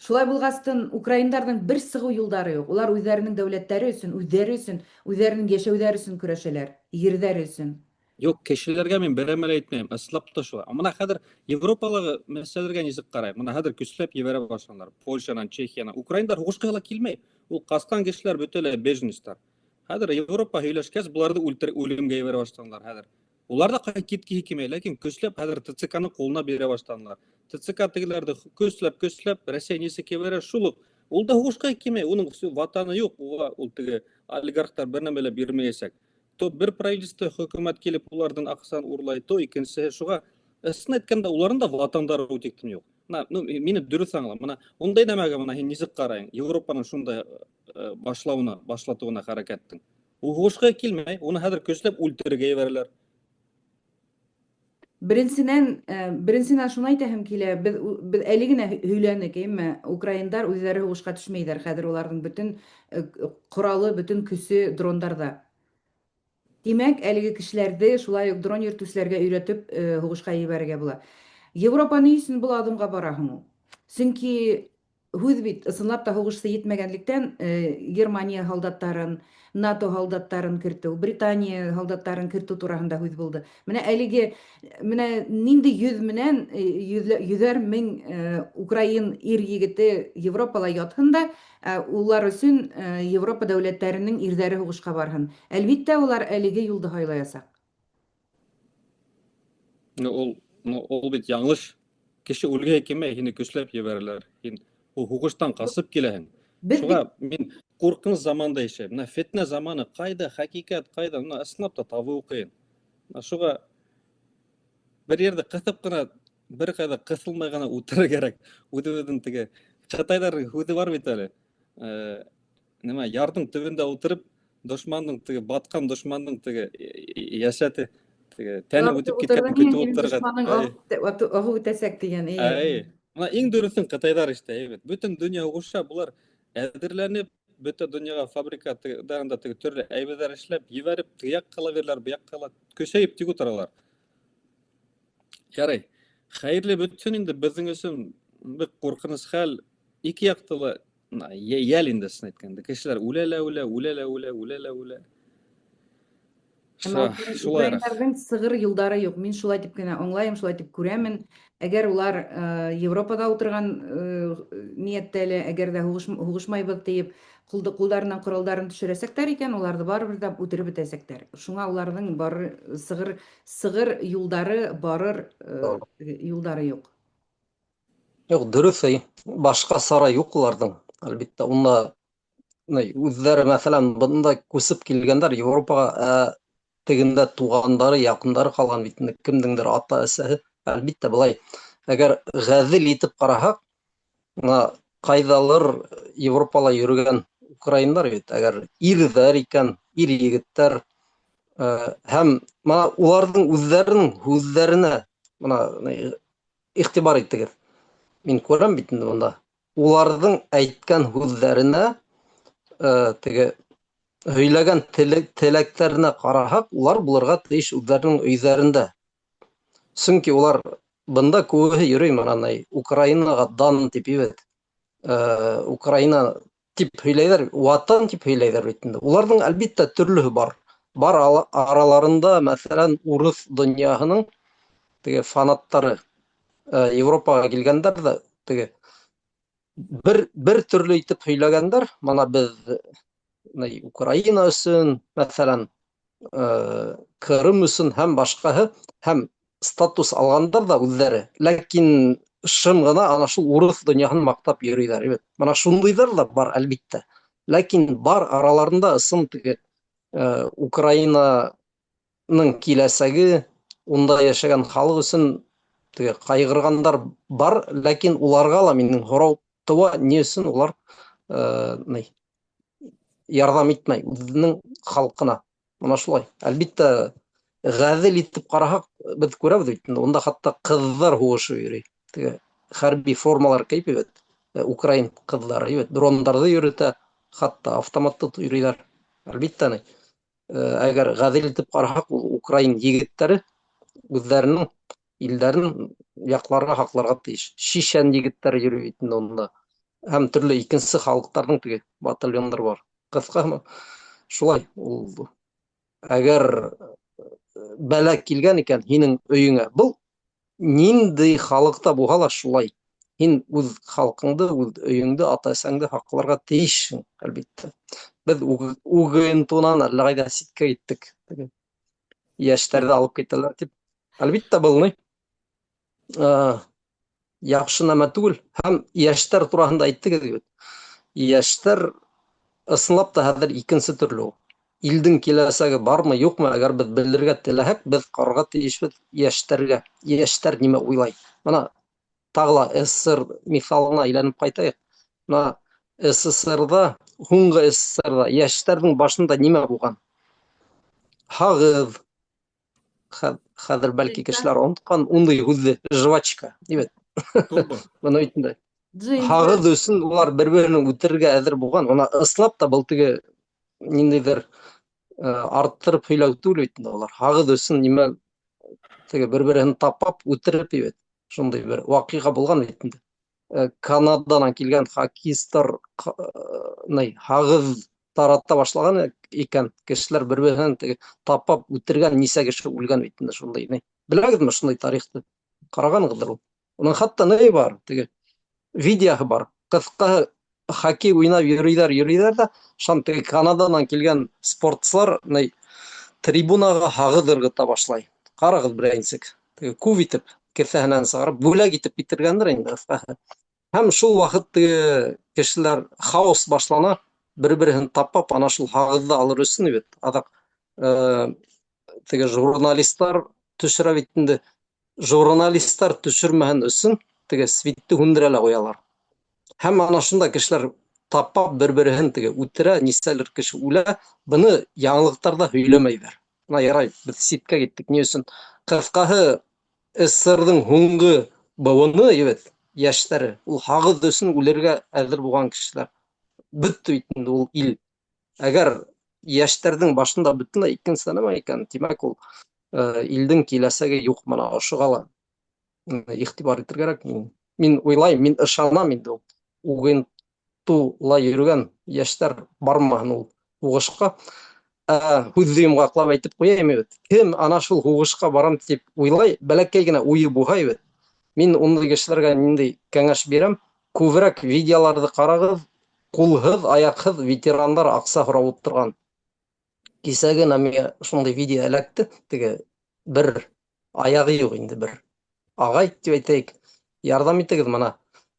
Шулай булғастын украиндарҙың бер сығыу юлдары юҡ. Улар үҙҙәренең дәүләттәре өсөн, үҙҙәре өсөн, үҙҙәренең йәшәүҙәре өсөн көрәшәләр, ерҙәре өсөн. Юҡ, кешеләргә мин бер нәмә лә әйтмәйем. Ысынлап та шулай. Мына хәҙер Европалағы мәсьәләләргә нисек ҡарайыҡ? Мына хәҙер көсләп ебәрә башланылар. Польшанан, Чехиянан. Украиндар һуғышҡа ла килмәй. Ул ҡасҡан кешеләр бөтә беженецтар. Хәҙер Европа һөйләшкәс, буларҙы үлтер үлемгә ебәрә башланылар хәҙер. Улар да киткеһе килмәй, ләкин көсләп хәҙер ТЦК-ның ҡулына бирә башланылар. ТЦК тегеләрҙе көсләп, көсләп Рәсәй нисек ебәрә, шул уҡ. Ул да һуғышҡа килмәй, уның ватаны юҡ, уға ул теге олигархтар бер нәмә лә бирмәйәсәк. То бер правительство, хөкүмәт килеп уларҙың аҡсаһын урлай, то икенсеһе. Шуға ысын әйткәндә, уларҙың да ватандары ул тиклем юҡ. Мына, ну, мине дөрөҫ аңла. Мына ундай нәмәгә мына һин нисек ҡарайың? Европаның шундай башлауына, башлатыуына хәрәкәттең. Ул һуғышҡа килмәй, уны хәҙер көсләп үлтерергә ебәрәләр. Беренсенән шуны әйтәһем килә, беҙ әле генә һөйләнек, әммә украиндар үҙҙәре һуғышҡа төшмәйҙәр. Хәҙер уларҙың бөтөн ҡоралы, бөтөн көсө дрондарҙа. Тимәк, әлеге кешеләрҙе шулай уҡ дрон йөрөтөүселәргә өйрәтеп, һуғышҡа ебәрергә була. Европа ни өсөн был аҙымға бара һуң ул? Сөнки һүҙ бит ысынлап та һуғышсы етмәгәнлектән Германия һалдаттарын, НАТО һалдаттарын кертеү, Британия һалдаттарын кертеү тураһында һүҙ булды. Менә әлеге менә ниндәй йөҙ менән йөҙәр мең украин ир егете Европала ятһын да, улар өсөн Европа дәүләттәренең ирҙәре һуғышҡа барһын. Әлбиттә, улар әлеге юлды һайлаясаҡ. Ну, ул бит яңылыш. Кеше үлгеһе килмәй, һине көсләп ебәрәләр. Һин ул һуғыштан ҡасып киләһең. Беҙ Шуға мин ҡурҡыныс заманда йәшәйем. Мына фетнә заманы ҡайҙа, хәҡиҡәт ҡайҙа, мына ысынлап та табыуы ҡыйын. Мына шуға бер ерҙә ҡыҫып ҡына, бер ҡайҙа ҡыҫылмай ғына ултырыр кәрәк. Үҙебеҙҙең теге ҡытайҙарҙың һүҙе бар бит әле. Нимә, ярҙың төбөндә ултырып, дошмандың теге батҡан дошмандың теге йәшәте теге тәне үтеп киткәнен көтөп ултырырға. Дошманың ағып үтәсәк тигән. Әй. Мына иң дөрөҫөн ҡытайҙар эшләй, бит. Бөтөн донъя һуғыша, былар әҙерләнеп, бөтә донъяға фабрика анда теге төрлө әйберҙәр эшләп, ебәреп, теге яҡҡа ла бирәләр, был яҡҡа ла көсәйеп тик ултыралар. Ярай. Хәйерле бөтһөн инде беҙҙең өсөн бик ҡурҡыныс хәл. Ике яҡты ла йәл инде ысын әйткәндә. Кешеләр үлә лә үлә, үлә лә үлә, үлә лә үлә. Әммә Шулайыраҡ. украиндарҙың сығыр юлдары юҡ. Мин шулай тип кенә аңлайым, шулай тип күрәмен. Әгәр улар Европала ултырған ниәттә лә, әгәр ҙә һуғышмайбыҙ тиеп, ҡулдарынан ҡоралдарын төшөрәсәктәр икән, уларҙы барыбер ҙә үтереп бөтәсәктәр. Шуңа уларҙың барыр сығыр юлдары, барыр юлдары юҡ. Юҡ, дөрөҫ, әй. Башҡа сара юҡ уларҙың. Әлбиттә, унда үҙҙәре, мәҫәлән, бында күсеп килгәндәр Европаға, ә тегендә туғандары, яҡындары ҡалған бит инде, кемдеңдер ата-әсәһе. Әлбиттә, былай, әгәр ғәҙел итеп ҡараһаҡ, мына ҡайҙалыр Европала йөрөгән украиндар бит, әгәр ирҙәр икән, ир егеттәр, һәм мына уларҙың үҙҙәренең һүҙҙәренә мына иғтибар итегеҙ. Мин күрәм бит инде бында. Уларҙың әйткән һүҙҙәренә Теге һөйләгән теләктәренә ҡараһаҡ, улар булырға тейеш үҙҙәренең өйҙәрендә. Сөнки улар бында күбеһе йөрөй мынандай Украинаға дан тип бит. Украина тип һөйләйҙәр, ватан тип һөйләйҙәр бит инде. Уларҙың әлбиттә төрлөһө бар. Бар араларында, мәҫәлән, урыҫ донъяһының теге фанаттары Европаға килгәндәр ҙә теге бер төрлө итеп һөйләгәндәр. Мына беҙ Украина өсөн, мәҫәлән, Ҡырым өсөн һәм башҡаһы, һәм статус алғандар ҙа үҙҙәре. Ләкин шым ғына ана шул урыҫ донъяһын маҡтап йөрөйҙәр бит. Мына шундыйҙар ҙа бар әлбиттә. Ләкин бар араларында ысын теге Украинаның киләсәге, унда йәшәгән халыҡ өсөн теге ҡайғырғандар бар, ләкин уларға ла минең һорау тыуа, ни өсөн улар ни ярҙам итмәй үҙенең халҡына. Мына шулай. Әлбиттә, ғәҙел итеп ҡараһаҡ, беҙ күрәбеҙ бит инде, унда хатта ҡыҙҙар һуғышып йөрөй. Теге хәрби формалар кейеп бит, украин ҡыҙҙары бит, дрондарҙы йөрөтә, хатта автомат тотоп йөрөйҙәр. Әлбиттә, ни, әгәр ғәҙел итеп ҡараһаҡ, ул украин егеттәре үҙҙәренең илдәрен яҡларға, һаҡларға тейеш. Шишән егеттәре йөрөй бит инде унда. Һәм төрлө икенсе халыҡтарҙың теге батальондар бар. Ҡыҫҡаһы шулай ул. Әгәр бәлә килгән икән һинең өйөңә, был ниндәй халыҡта булһа ла шулай. Һин үҙ халҡыңды, үҙ өйөңдө, ата-әсәңде һаҡларға тейешһең, әлбиттә. Беҙ УГНТУ-нан әллә ҡайҙа ситкә киттек. Йәштәрҙе алып китәләр тип. Әлбиттә, был ни? Яҡшы нәмә түгел. Һәм йәштәр тураһында әйттегеҙ бит. Йәштәр ысынлап та хәҙер икенсе төрлө ул. Илдең киләсәге бармы, юҡмы, әгәр беҙ белергә теләһәк, беҙ ҡарарға тейешбеҙ йәштәргә. Йәштәр нимә уйлай? Мына тағы ла СССР миҫалына әйләнеп ҡайтайыҡ. Мына СССРҙа, һуңғы СССРҙа йәштәрҙең башында нимә булған? Һағыҙ. Хәҙер бәлки кешеләр онотҡан ундай һүҙҙе, жвачка, бит. Бына бит инде. Һағыҙ өсөн улар бер-береһен үтерергә әҙер булған. Бына ысынлап та был теге ниндәйҙер арттырып һөйләү түгел бит инде улар. Һағыҙ өсөн нимә теге бер-береһен тапап үтереп бит. Шундай бер ваҡиға булған бит инде. Канададан килгән хоккеисттар ни һағыҙ тарата башлаған икән. Кешеләр бер-береһен теге тапап үтергән, нисә кеше үлгән бит инде шундай. Ни. Беләгеҙме шундай тарихты? Ҡарағанығыҙҙыр ул. Уның хатта ни бар, теге видеоһы бар. Ҡыҫҡаһы хоккей уйнап йөрөйҙәр, йөрөйҙәр ҙә, шунан теге Канаданан килгән спортсылар ни трибунаға һағыҙ ырғыта башлай. Ҡарағыҙ берәй нисек. Теге күп итеп кеҫәһенән сығарып бүләк итеп китергәндер инде ҡыҫҡаһы. Һәм шул ваҡыт теге кешеләр хаос башлана, бер-береһен тапап, ана шул һағыҙҙы алыр өсөн бит. Аҙаҡ теге журналисттар төшөрә бит инде. Журналисттар төшөрмәһен өсөн теге светте һүндерә лә ҡуялар. Һәм ана шунда кешеләр тапап бер-береһен теге үтерә, нисәлер кеше үлә. Быны яңылыҡтарҙа һөйләмәйҙәр. Мына ярай, беҙ ситкә киттек. Ни өсөн? Ҡыҫҡаһы, СССРҙың һуңғы быуыны, бит, йәштәре, ул һағыҙ өсөн үлергә әҙер булған кешеләр. Бөттө бит инде ул ил. Әгәр йәштәрҙең башында бөтөнләй икенсе нәмә икән, тимәк, ул илдең киләсәге юҡ. Мына ошоға ла иғтибар итергә кәрәк. Мин уйлайым, мин ышанам инде ул УГНТУ-ла йөрөгән йәштәр бармаһын ул һуғышҡа. Һүҙҙе йомғаҡлап әйтеп ҡуяйым бит. Кем ана шул һуғышҡа барам тип уйлай, бәләкәй генә уйы булһа бит. Мин ундай кешеләргә ниндәй кәңәш бирәм? Күберәк видеоларҙы ҡарағыҙ, ҡулһыҙ, аяҡһыҙ ветерандар аҡса һорап ултырған. Кисә генә миңә шундай видео эләкте, теге бер аяғы юҡ инде бер ағай тип әйтәйек, ярҙам итегеҙ мына,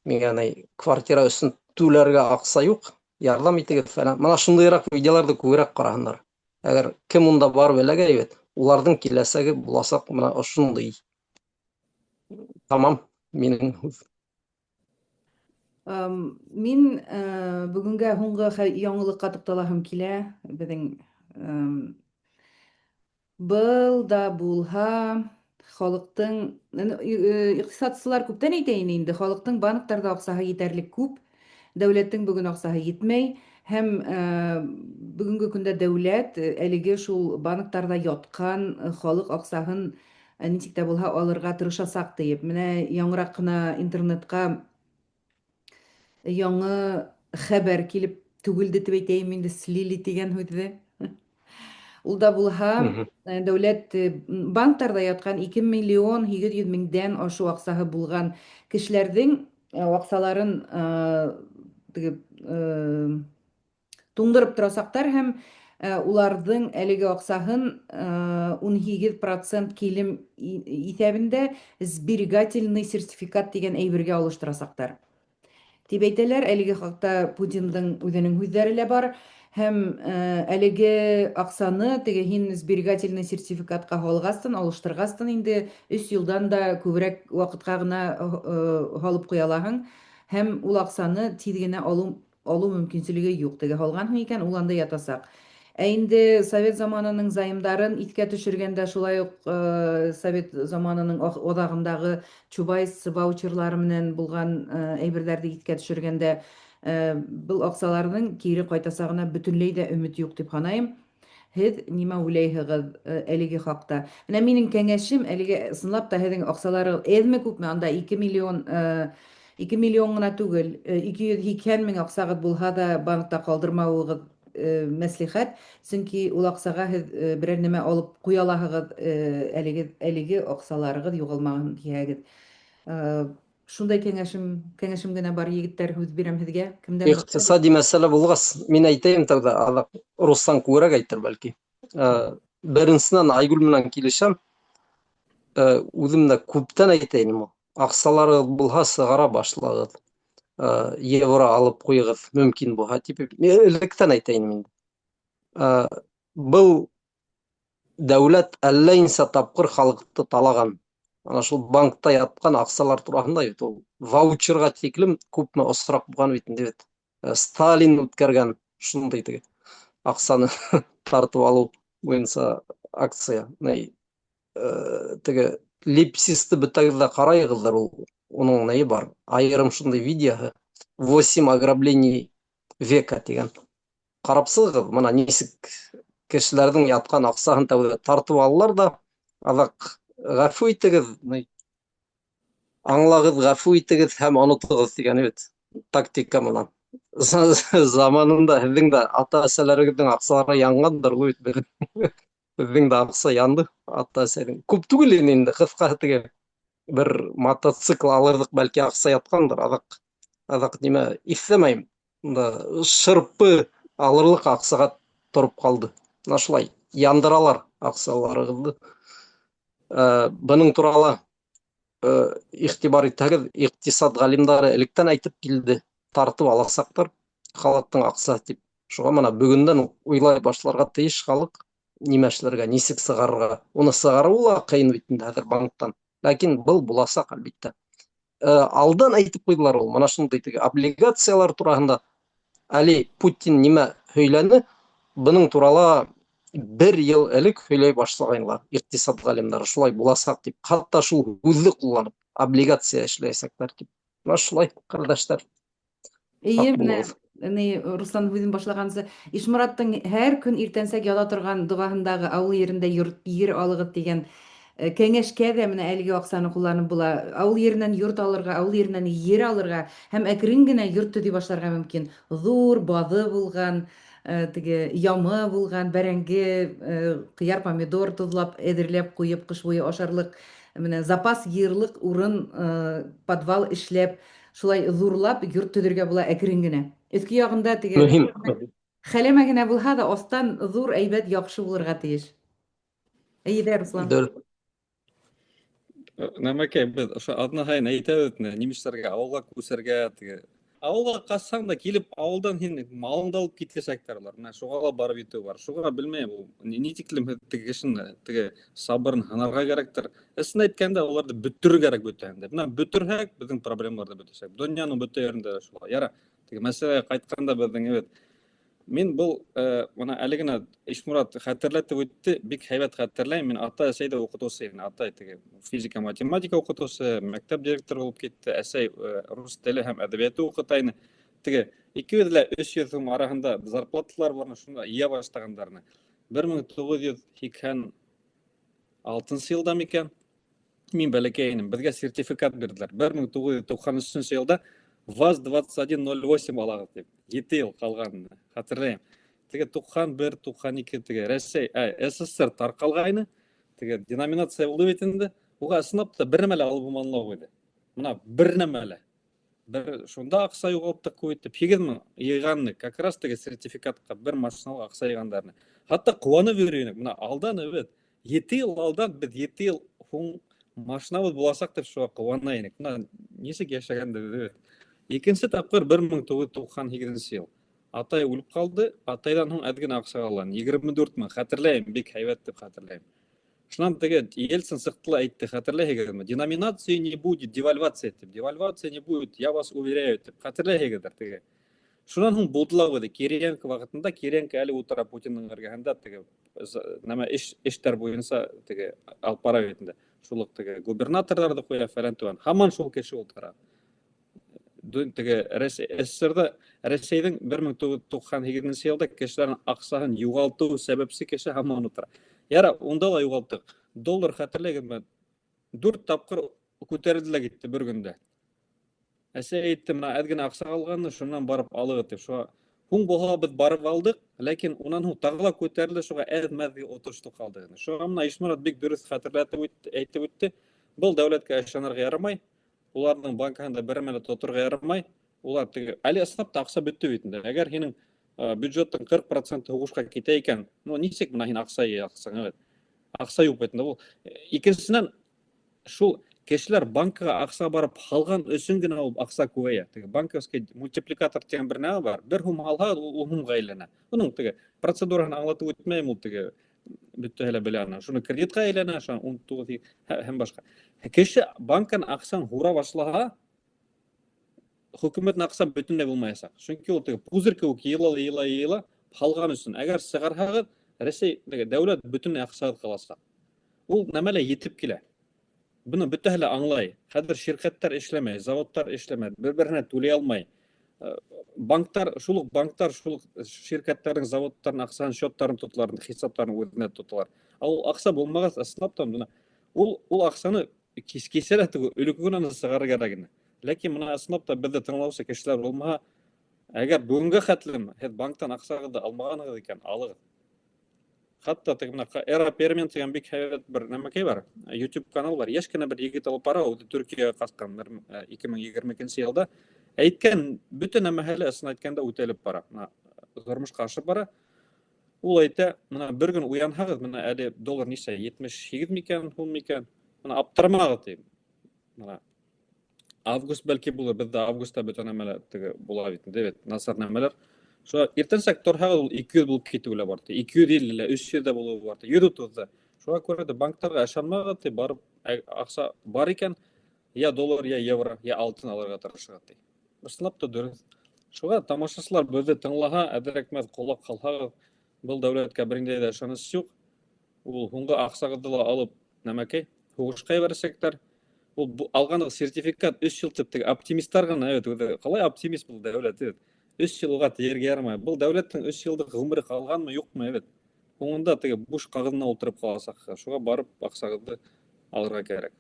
миңә ни квартира өсөн түләргә аҡса юҡ, ярҙам итегеҙ фәлән. Мына шундайыраҡ видеоларҙы күберәк ҡараһындар. Әгәр кем унда барып эләгә бит, уларҙың киләсәге буласаҡ мына ошондай. Тамам, минең һүҙ. Мин бөгөнгә һуңғы яңылыҡҡа туҡталаһым килә. Беҙҙең был да булһа халыҡтың, иҡтисадсылар күптән әйтә ине инде, халыҡтың банктарҙа аҡсаһы етәрлек күп. Дәүләттең бөгөн аҡсаһы етмәй һәм бөгөнгө көндә дәүләт әлеге шул банктарҙа ятҡан халыҡ аҡсаһын нисек тә булһа алырға тырышасаҡ тиеп. Менә яңыраҡ ҡына интернетҡа яңы хәбәр килеп түгелде тип әйтәйем инде, слили тигән һүҙҙе. Ул да булһа, дәүләт банктарҙа ятҡан 2 миллион 800 меңдән ашыу аҡсаһы булған кешеләрҙең аҡсаларын теге туңдырып торасаҡтар һәм уларҙың әлеге аҡсаһын 18% килем иҫәбендә сберегательный сертификат тигән әйбергә алыштырасаҡтар. Тип әйтәләр, әлеге хакта Путиндың үҙенең һүҙҙәре лә бар. Һәм әлеге аҡсаны теге һин сберегательный сертификатҡа һалғастын, алыштырғастын инде 3 йылдан да күберәк ваҡытҡа ғына һалып ҡуя алаһың. Һәм ул аҡсаны тиҙ генә алыу мөмкинселеге юҡ. Теге һалғанһың икән, ул анда ятасаҡ. Ә инде совет заманының займдарын иҫкә төшөргәндә, шулай уҡ совет заманының аҙағындағы Чубайс ваучерлары менән булған әйберҙәрҙе иҫкә төшөргәндә, был аҡсаларҙың кире ҡайтасағына бөтөнләй ҙә өмөт юҡ тип һанайым. Һеҙ нимә уйлайһығыҙ әлеге хаҡта? Менә минең кәңәшем, әлеге ысынлап та һеҙҙең аҡсаларығыҙ әҙме күпме, анда 2 миллион, 2 миллион ғына түгел, 280 мең аҡсағыҙ булһа ҙа банкта ҡалдырмауығыҙ мәслихәт, сөнки ул аҡсаға һеҙ берәр нәмә алып ҡуя алаһығыҙ, әлеге аҡсаларығыҙ юғалмаһын тиһәгеҙ. Шундай кәңәшем генә бар, егеттәр, һүҙ бирәм һеҙгә. Кемдән? Иҡтисади мәсьәлә булғас, мин әйтәйем тәүҙә, аҙаҡ Руслан күберәк әйтер бәлки. Беренсенән Айгөл менән килешәм. Үҙем дә күптән әйтәйем ул. Аҡсаларығыҙ булһа, сығара башлағыҙ. Евро алып ҡуйығыҙ, мөмкин булһа, тип электән әйтәйем инде. Был дәүләт әллә нисә тапҡыр халыҡты талаған. Ана шул банкта ятҡан аҡсалар тураһында бит ул ваучерға тиклем күпме осраҡ булған бит инде бит. Сталин үткәргән шундай теге аҡсаны тартып алыу буйынса акция. Теге Липсисты бөтәгеҙ ҙә ҡарайығыҙҙыр, ул уның нәйе бар. Айырым шундай видеоһы 8 ограблений века тигән. Ҡарап сығығыҙ, бына нисек кешеләрҙең ятҡан аҡсаһын тәүҙә тартып алалар ҙа, аҙаҡ ғәфү итегеҙ, аңлағыҙ, ғәфү итегеҙ һәм онотоғоҙ тигән бит тактика менән. Заманында һеҙҙең дә ата-әсәләрегеҙҙең аҡсалары янғандыр, ул бит беҙҙең дә аҡса янды ата-әсәнең. Күп түгел инде, ҡыҫҡаһы теге бер мотоцикл алырҙыҡ, бәлки аҡса ятҡандыр, аҙаҡ нимә иҫләмәйем. Унда шырпы алырлыҡ аҡсаға тороп ҡалды. Мына шулай яндыралар аҡсаларығыҙҙы. Бының турала иғтибар итһәгеҙ, иҡтисад ғалимдары электән әйтеп килде, тартып аласаҡтар халыҡтың аҡсаһы тип. Шуға мына бөгөндән уйлай башларға тейеш халыҡ, нимә эшләргә, нисек сығарырға. Уны сығарыуы ла ҡыйын бит инде хәҙер банктан. Ләкин был буласаҡ әлбиттә. Алдан әйтеп ҡуйҙылар ул, мына шундай теге облигациялар тураһында әле Путин нимә һөйләне, бының турала бер йыл элек һөйләй башлағайнылар иҡтисад ғалимдары, шулай буласаҡ тип, хатта шул һүҙҙе ҡулланып облигация эшләйәсәктәр тип. Мына шулай, ҡәрҙәштәр. Эйе, менә ни Руслан һүҙен башлағансы, Ишмораттың һәр көн иртәнсәк яҙа торған доғаһындағы ауыл ерендә йорт, ер алығыҙ тигән кәңәшкә ҙә менә әлеге аҡсаны ҡулланып була. Ауыл еренән йорт алырға, ауыл еренән ер алырға һәм әкрен генә йорт төҙөй башларға мөмкин. Ҙур баҙы булған, теге ямы булған, бәрәңге, ҡыяр, помидор тоҙлап, әҙерләп ҡуйып, ҡыш буйы ашарлыҡ, менә запас йыйырлыҡ урын, подвал эшләп, шулай ҙурлап йорт төҙөргә була әкрен генә. Өҫкө яғында теге Мөһим. хәләмә генә булһа ҙа, аҫтан ҙур әйбәт, яҡшы булырға тейеш. Әйҙә, Руслан. Дөрөҫ. Нәмәкәй, беҙ ошо аҙна һайын әйтәбеҙ бит, нимештәргә ауылға күсергә, теге ауылға ҡасһаң да килеп ауылдан һин малыңды алып китәсәктәр улар. Менә шуға ла барып етеү бар. Шуға белмәйем, ул ни тиклем теге кешенең теге сабырын һынарға кәрәктер. Ысын әйткәндә, уларҙы бөтөрөр кәрәк бөтәһен дә. Бына бөтөрһәк, беҙҙең проблемалар ҙа бөтәсәк. Донъяның бөтә ерендә лә шулай. Яра, теге мәсьәләгә ҡайтҡанда беҙҙең эбет. Мин был, бына әле генә Ишмурат хәтерләтеп үтте, бик һәйбәт хәтерләйем. Мин атай әсәй ҙә уҡытыусы инем. Атай теге физика, математика уҡытыусы, мәктәп директоры булып китте. Әсәй рус теле һәм әҙәбиәте уҡыта ине. Теге 200 лә 300 һум араһында зарплаталар бар, шунда йыя башлағандарны. 1986 йылда микән? Мин бәләкәй инем, беҙгә сертификат бирҙеләр. 1993 йылда ВАЗ-2108 алағыҙ тип. 7 йыл ҡалған, хәтерләйем. Теге 91, 92 теге Рәсәй, СССР тарҡалғайны, теге деноминация булды бит инде. Уға ысынлап та бер нәмә лә алып булманы ла. Мына бер нәмә лә. Бер шунда аҡса юғалттыҡ күп итеп, 8 мең йыйғанны, как раз теге сертификатҡа бер машиналыҡ аҡса йыйғандарны. Хатта ҡыуанып йөрөй инек. Мына алдан бит 7 йыл алдан беҙ 7 йыл һуң машинабыҙ буласаҡ тип шуға ҡыуана инек. Мына нисек йәшәгәнде бит. Икенсе тапҡыр 1998 йыл. Атай үлеп ҡалды, атайҙан һуң әҙ генә аҡса ҡалған. 24 мең, хәтерләйем, бик һәйбәт тип хәтерләйем. Шунан теге Ельцин сыҡты ла әйтте, хәтерләйһегеҙме? Деноминации не будет, девальвация тип. Девальвация не будет, я вас уверяю тип. Хәтерләйһегеҙҙер теге. Шунан һуң булды ла үҙе. Кириенко ваҡытында, Кириенко әле ултыра Путиндың эргәһендә, теге нәмә эштәр буйынса теге алып бара бит инде. Шул уҡ теге губернаторҙарҙы ҡуя фәлән түгән. Һаман шул кеше ултыра. Теге СССРҙа Рәсәйҙең 1998 йылда кешеләрҙең аҡсаһын юғалтыу сәбәпсе кеше һаман ултыра. Яра, унда ла юғалттыҡ. Доллар хәтерләгеҙме? 4 тапҡыр күтәрелде лә китте бер көндә. Әсәй әйтте, мына әҙ генә аҡса ҡалғанны, шунан барып алығыҙ тип. Шуға һуң булһа беҙ барып алдыҡ, ләкин унан һуң тағы ла күтәрелде, шуға әҙ-мәҙ отошло ҡалды. Шуға мына Ишморат бик дөрөҫ хәтерләтеп әйтеп үтте. Был дәүләткә ышанырға ярамай. Уларҙың банкаһында бер нәмә лә тоторға ярамай. Улар теге әле ысынлап та аҡса бөттө бит инде. Әгәр һинең бюджеттың 40% һуғышҡа китә икән, ну нисек мына һин аҡса йыяһың, әйт? Аҡса юҡ бит инде ул. Икенсенән, шул кешеләр банкаға аҡса барып һалған өсөн генә ул аҡса күбәйә. Теге банковский мультипликатор тигән бер нәмә бар. Бер һум һалһа, ул һумға әйләнә. Уның теге процедураһын аңлатып үтмәйем, ул теге бөтәһе лә белә аны. Шуны кредитҡа әйләнә, шуны ун туғыҙ һәм башҡа. Кеше банкан аҡсаны һура башлаһа, хөкүмәттән аҡса бөтөнләй булмаясаҡ. Сөнки ул теге пузырь кеүек йыйыла, йыйыла, йыйыла, һалған өсөн. Әгәр сығарһағыҙ, Рәсәй теге дәүләт бөтөнләй аҡсаһыҙ ҡаласаҡ. Ул нәмә лә етеп килә. Быны бөтәһе лә аңлай. Хәҙер ширкәттәр эшләмәй, заводтар эшләмәй, бер-береһенә түләй алмай. Банктар, шул уҡ банктар, шул уҡ ширкәттәрҙең, заводтарының аҡсаһын, счеттарын тоталар, хисаптарын үҙенә тоталар. Ә ул аҡса булмағас, ысынлап та бына ул аҡсаны кисә лә түгел, өлөкө генә сығарыр кәрәк ине. Ләкин бына ысынлап та беҙҙе тыңлаусы кешеләр булмаһа, әгәр бөгөнгә хәтлем һеҙ банктан аҡсағыҙҙы алмағанһығыҙ икән, алығыҙ. Хатта теге бына Эра Пермен тигән бик һәйбәт бер нәмәкәй бар, YouTube канал бар. Йәш кенә бер егет алып бара, үҙе Төркиәгә ҡасҡан бер, ике мең егерме икенсе йылда. Әйткән бөтә нәмәһе лә ысын әйткәндә үтәлеп бара. Бына тормошҡа ашып бара. Ул әйтә, бына бер көн уянһағыҙ, бына әле доллар нисә, етмеш һигеҙ микән, һум микән? Бына аптырамағыҙ тием. Бына август бәлки булыр, беҙҙә августта бөтә нәмә лә теге була бит инде, бит насар нәмәләр. Шуға иртәнсәк торһағыҙ, ул ике йөҙ булып китеүе лә бар, ти. Ике йөҙ илле лә, өс йөҙ ҙә булыуы бар, ти. Йөҙ утыҙ ҙа. Шуға күрә дә банктарға ышанмағыҙ, ти, барып, аҡса бар икән, я доллар, я евро, я алтын алырға тырышығыҙ, ти. Ысынлап та дөрөҫ. Шуға тамашасылар беҙҙе тыңлаһа, әҙерәк-мәҙ ҡолаҡ һалһағыҙ, был дәүләткә бер ниндәй ҙә ышаныс юҡ. Ул һуңғы аҡсағыҙҙы ла алып, нәмәкәй, һуғышҡа ебәрәсәктәр. Ул алған сертификат өс йыл тип теге оптимисттар ғына, әйт, үҙе ҡалай оптимист был дәүләт, әйт. Өс йылға тейергә ярамай. Был дәүләттең өс йылдыҡ ғүмере ҡалғанмы, юҡмы, әйт. Һуңында теге буш ҡағыҙына ултырып ҡаласаҡ. Шуға барып аҡсағыҙҙы алырға кәрәк.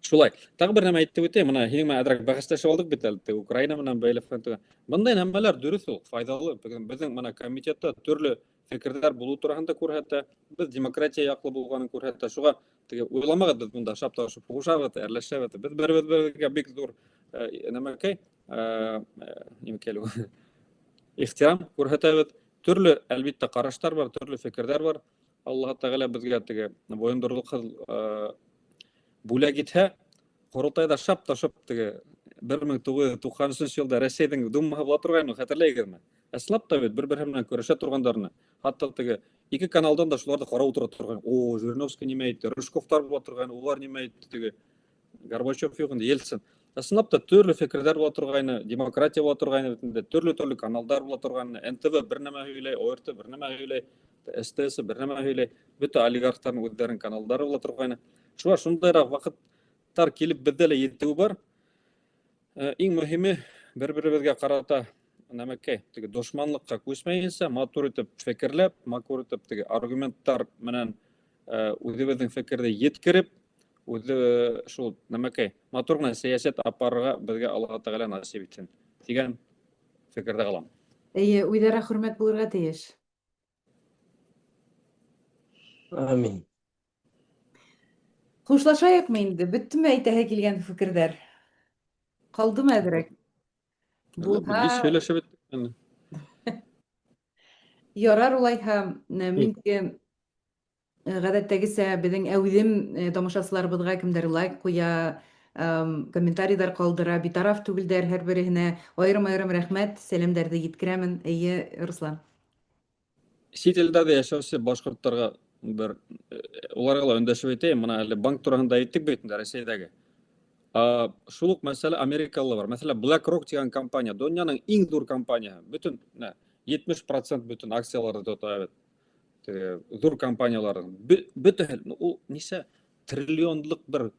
Шулай. Тағы бер нәмә әйтеп үтәйем. Мына һинең менән әҙерәк бәхәсләшеп алдыҡ бит әле, теге Украина менән бәйле фән түгел. Бындай нәмәләр дөрөҫ ул, файҙалы. Бөгөн беҙҙең мына комитетта төрлө фекерҙәр булыу тураһында күрһәтә. Беҙ демократия яҡлы булғанын күрһәтә. Шуға теге уйламағыҙ, беҙ бында шап та шып һуғышабыҙ, әрләшәбеҙ. Беҙ бер-бер-бергә бик ҙур нәмәкәй, нимәкәй ул? Ихтирам күрһәтәбеҙ. Төрлө, әлбиттә, ҡараштар бар, төрлө фекерҙәр бар. Аллаһ Тәғәлә беҙгә теге бойондорлоҡһыҙ бүләк итһә, ҡоролтайҙа шап та шып теге бер мең туғыҙ йөҙ туҡһан өсөнсө йылда Рәсәйҙең Думаһы була торғайны, хәтерләйһегеҙме? Ысынлап та бит бер-береһе менән көрәшә торғандарны. Хатта теге ике каналдан да шуларҙы ҡарап ултыра торған. О, Жириновский нимә әйтте, Рыжковтар була торғайны, улар нимә әйтте, теге Горбачев юҡ инде, Ельцин. Ысынлап та төрлө фекерҙәр була торғайны, демократия була торғайны бит инде, төрлө-төрлө каналдар була торғайны. НТВ бер нәмә һөйләй, ОРТ бер нәмә һөйләй, СТС бер нәмә һөйләй. Бөтә олигархтарҙың үҙҙәренең каналдары була торғайны. Шуға шундайыраҡ ваҡыттар килеп беҙҙә лә етеүе бар. Иң мөһиме Бер-беребеҙгә ҡарата нәмәкәй, теге дошманлыҡҡа күсмәйенсә, матур итеп фекерләп, матур итеп теге аргументтар менән үҙебеҙҙең фекерҙе еткереп, үҙе шул нәмәкәй, матур ғына сәйәсәт апарырға беҙгә Аллаһы Тәғәлә насип итһен тигән фекерҙә ҡалам. Эйе, үҙара хөрмәт булырға тейеш. Амин. Хушлашайыҡмы инде? Бөттөмө әйтәһе килгән фекерҙәр? Ҡалдымы әҙерәк? Булһа, Беҙ һөйләшеп бөттөк. Ярар улайһа, мин Гадәттәгесә, безнең әүҙем тамашасыларыбызга кемдер лайк куя, комментарийлар калдыра, битараф түгелдәр, һәрбереһенә аерым-аерым рәхмәт, сәламдәрҙе еткерәмен. Эйе, Руслан. Чит илдәрҙә йәшәүсе башҡорттарға бер уларға ла өндәшеп әйтәйем, мына әле банк тураһында әйттек бит инде Рәсәйҙәге. Шул уҡ мәсьәлә Америкала бар. Мәҫәлән, BlackRock тигән компания, донъяның иң ҙур компанияһы, бөтөн 70 процент бөтөн акцияларҙы тота бит. Теге ҙур компанияларҙың бөтәһе, ул нисә триллионлыҡ бер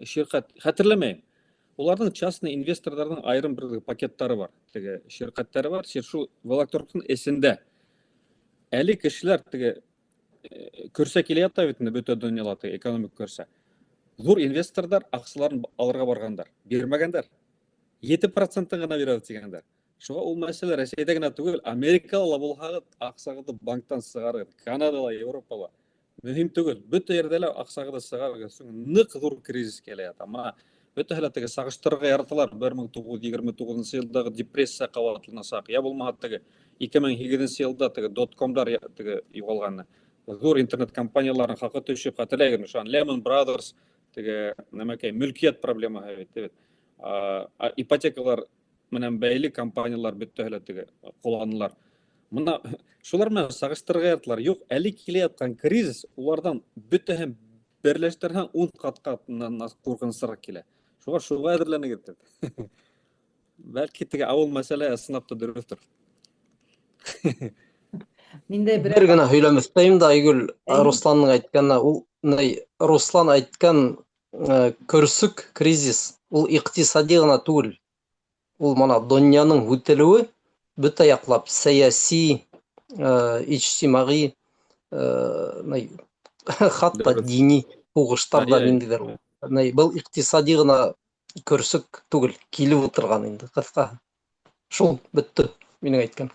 ширҡәт, хәтерләмәйем. Уларҙың частный инвесторҙарҙың айырым бер пакеттары бар, теге ширҡәттәре бар, шул BlackRock-тың эсендә. Әле кешеләр теге көрсә килә ята бит инде бөтә донъяла теге экономик көрсә. Ҙур инвесторҙар аҡсаларын алырға барғандар, бирмәгәндәр. 7 процентын ғына бирәбеҙ тигәндәр. Шуға ул мәсьәлә Рәсәйҙә генә түгел, Америкала ла булһағыҙ, аҡсағыҙҙы банктан сығарығыҙ, Канадала, Европала. Мөһим түгел, бөтә ерҙә лә аҡсағыҙҙы сығарығыҙ. Сөнки ныҡ ҙур кризис килә ята. Мына бөтәһе лә теге сағыштырырға яраталар. 1929 йылдағы депрессия ҡабатланасаҡ. Я булмаһа теге 2008 йылда теге доткомдар теге юғалғаны. Ҙур интернет компанияларының хаҡы төшөп, хәтерләйһегеҙме, шунан Lehman Brothers теге нәмәкәй мөлкиәт проблемаһы бит, бит. Ипотекалар менән бәйле компаниялар бөтәһе лә теге ҡоланылар. Мына шулар менән сағыштырырға яраталар. Юҡ, әле килә ятҡан кризис уларҙан бөтәһен берләштерһәң 10 ҡатҡа ҡурҡынысыраҡ килә. Шуға шуға әҙерләнегеҙ тип. Бәлки теге ауыл мәсьәләһе ысынлап та дөрөҫтөр. Мин дә Бер генә һөйләмәҫтәйем дә, Айгөл, Русланның әйткәненә, ул Руслан әйткән көрсөк кризис, ул иҡтисади ғына түгел. Ул мына донъяның һүтелеүе бөтә яҡлап сәйәси, иҗтимагый, хатта дини һуғыштар да ниндәйҙер. Был иҡтисади ғына көрсөк түгел, килеп ултырған инде, ҡыҫҡаһы. Шул бөттө минең әйткән.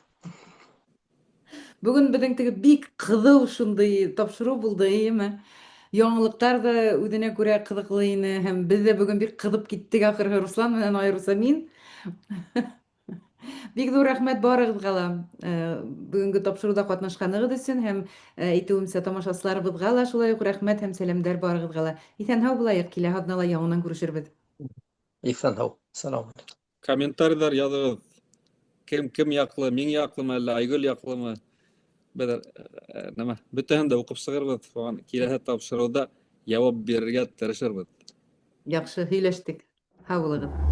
Бөгөн беҙҙең теге бик ҡыҙыу шундай тапшырыу булды, эйеме? Яңылыҡтар ҙа үҙенә күрә ҡыҙыҡлы ине һәм беҙ ҙә бөгөн бик ҡыҙып киттек ахырыһы Руслан менән айырыуса мин. Бик ҙур рәхмәт барығыҙға ла бөгөнгө тапшырыуҙа ҡатнашҡанығыҙ өсөн һәм әйтеүемсә тамашасыларыбыҙға ла шулай уҡ рәхмәт һәм сәләмдәр барығыҙға ла. Иҫән-һау булайыҡ, киләһе аҙнала яңынан күрешербеҙ. Иҫән-һау. Сәлам. Комментарийҙар яҙығыҙ. Кем кем яҡлы, мин яҡлымы, әллә Айгөл яҡлымы? Беҙ нәмә, бөтәһен дә уҡып сығырбыҙ, шуған киләһе тапшырыуҙа яуап бирергә тырышырбыҙ. Яҡшы, һөйләштек. Һау булығыҙ.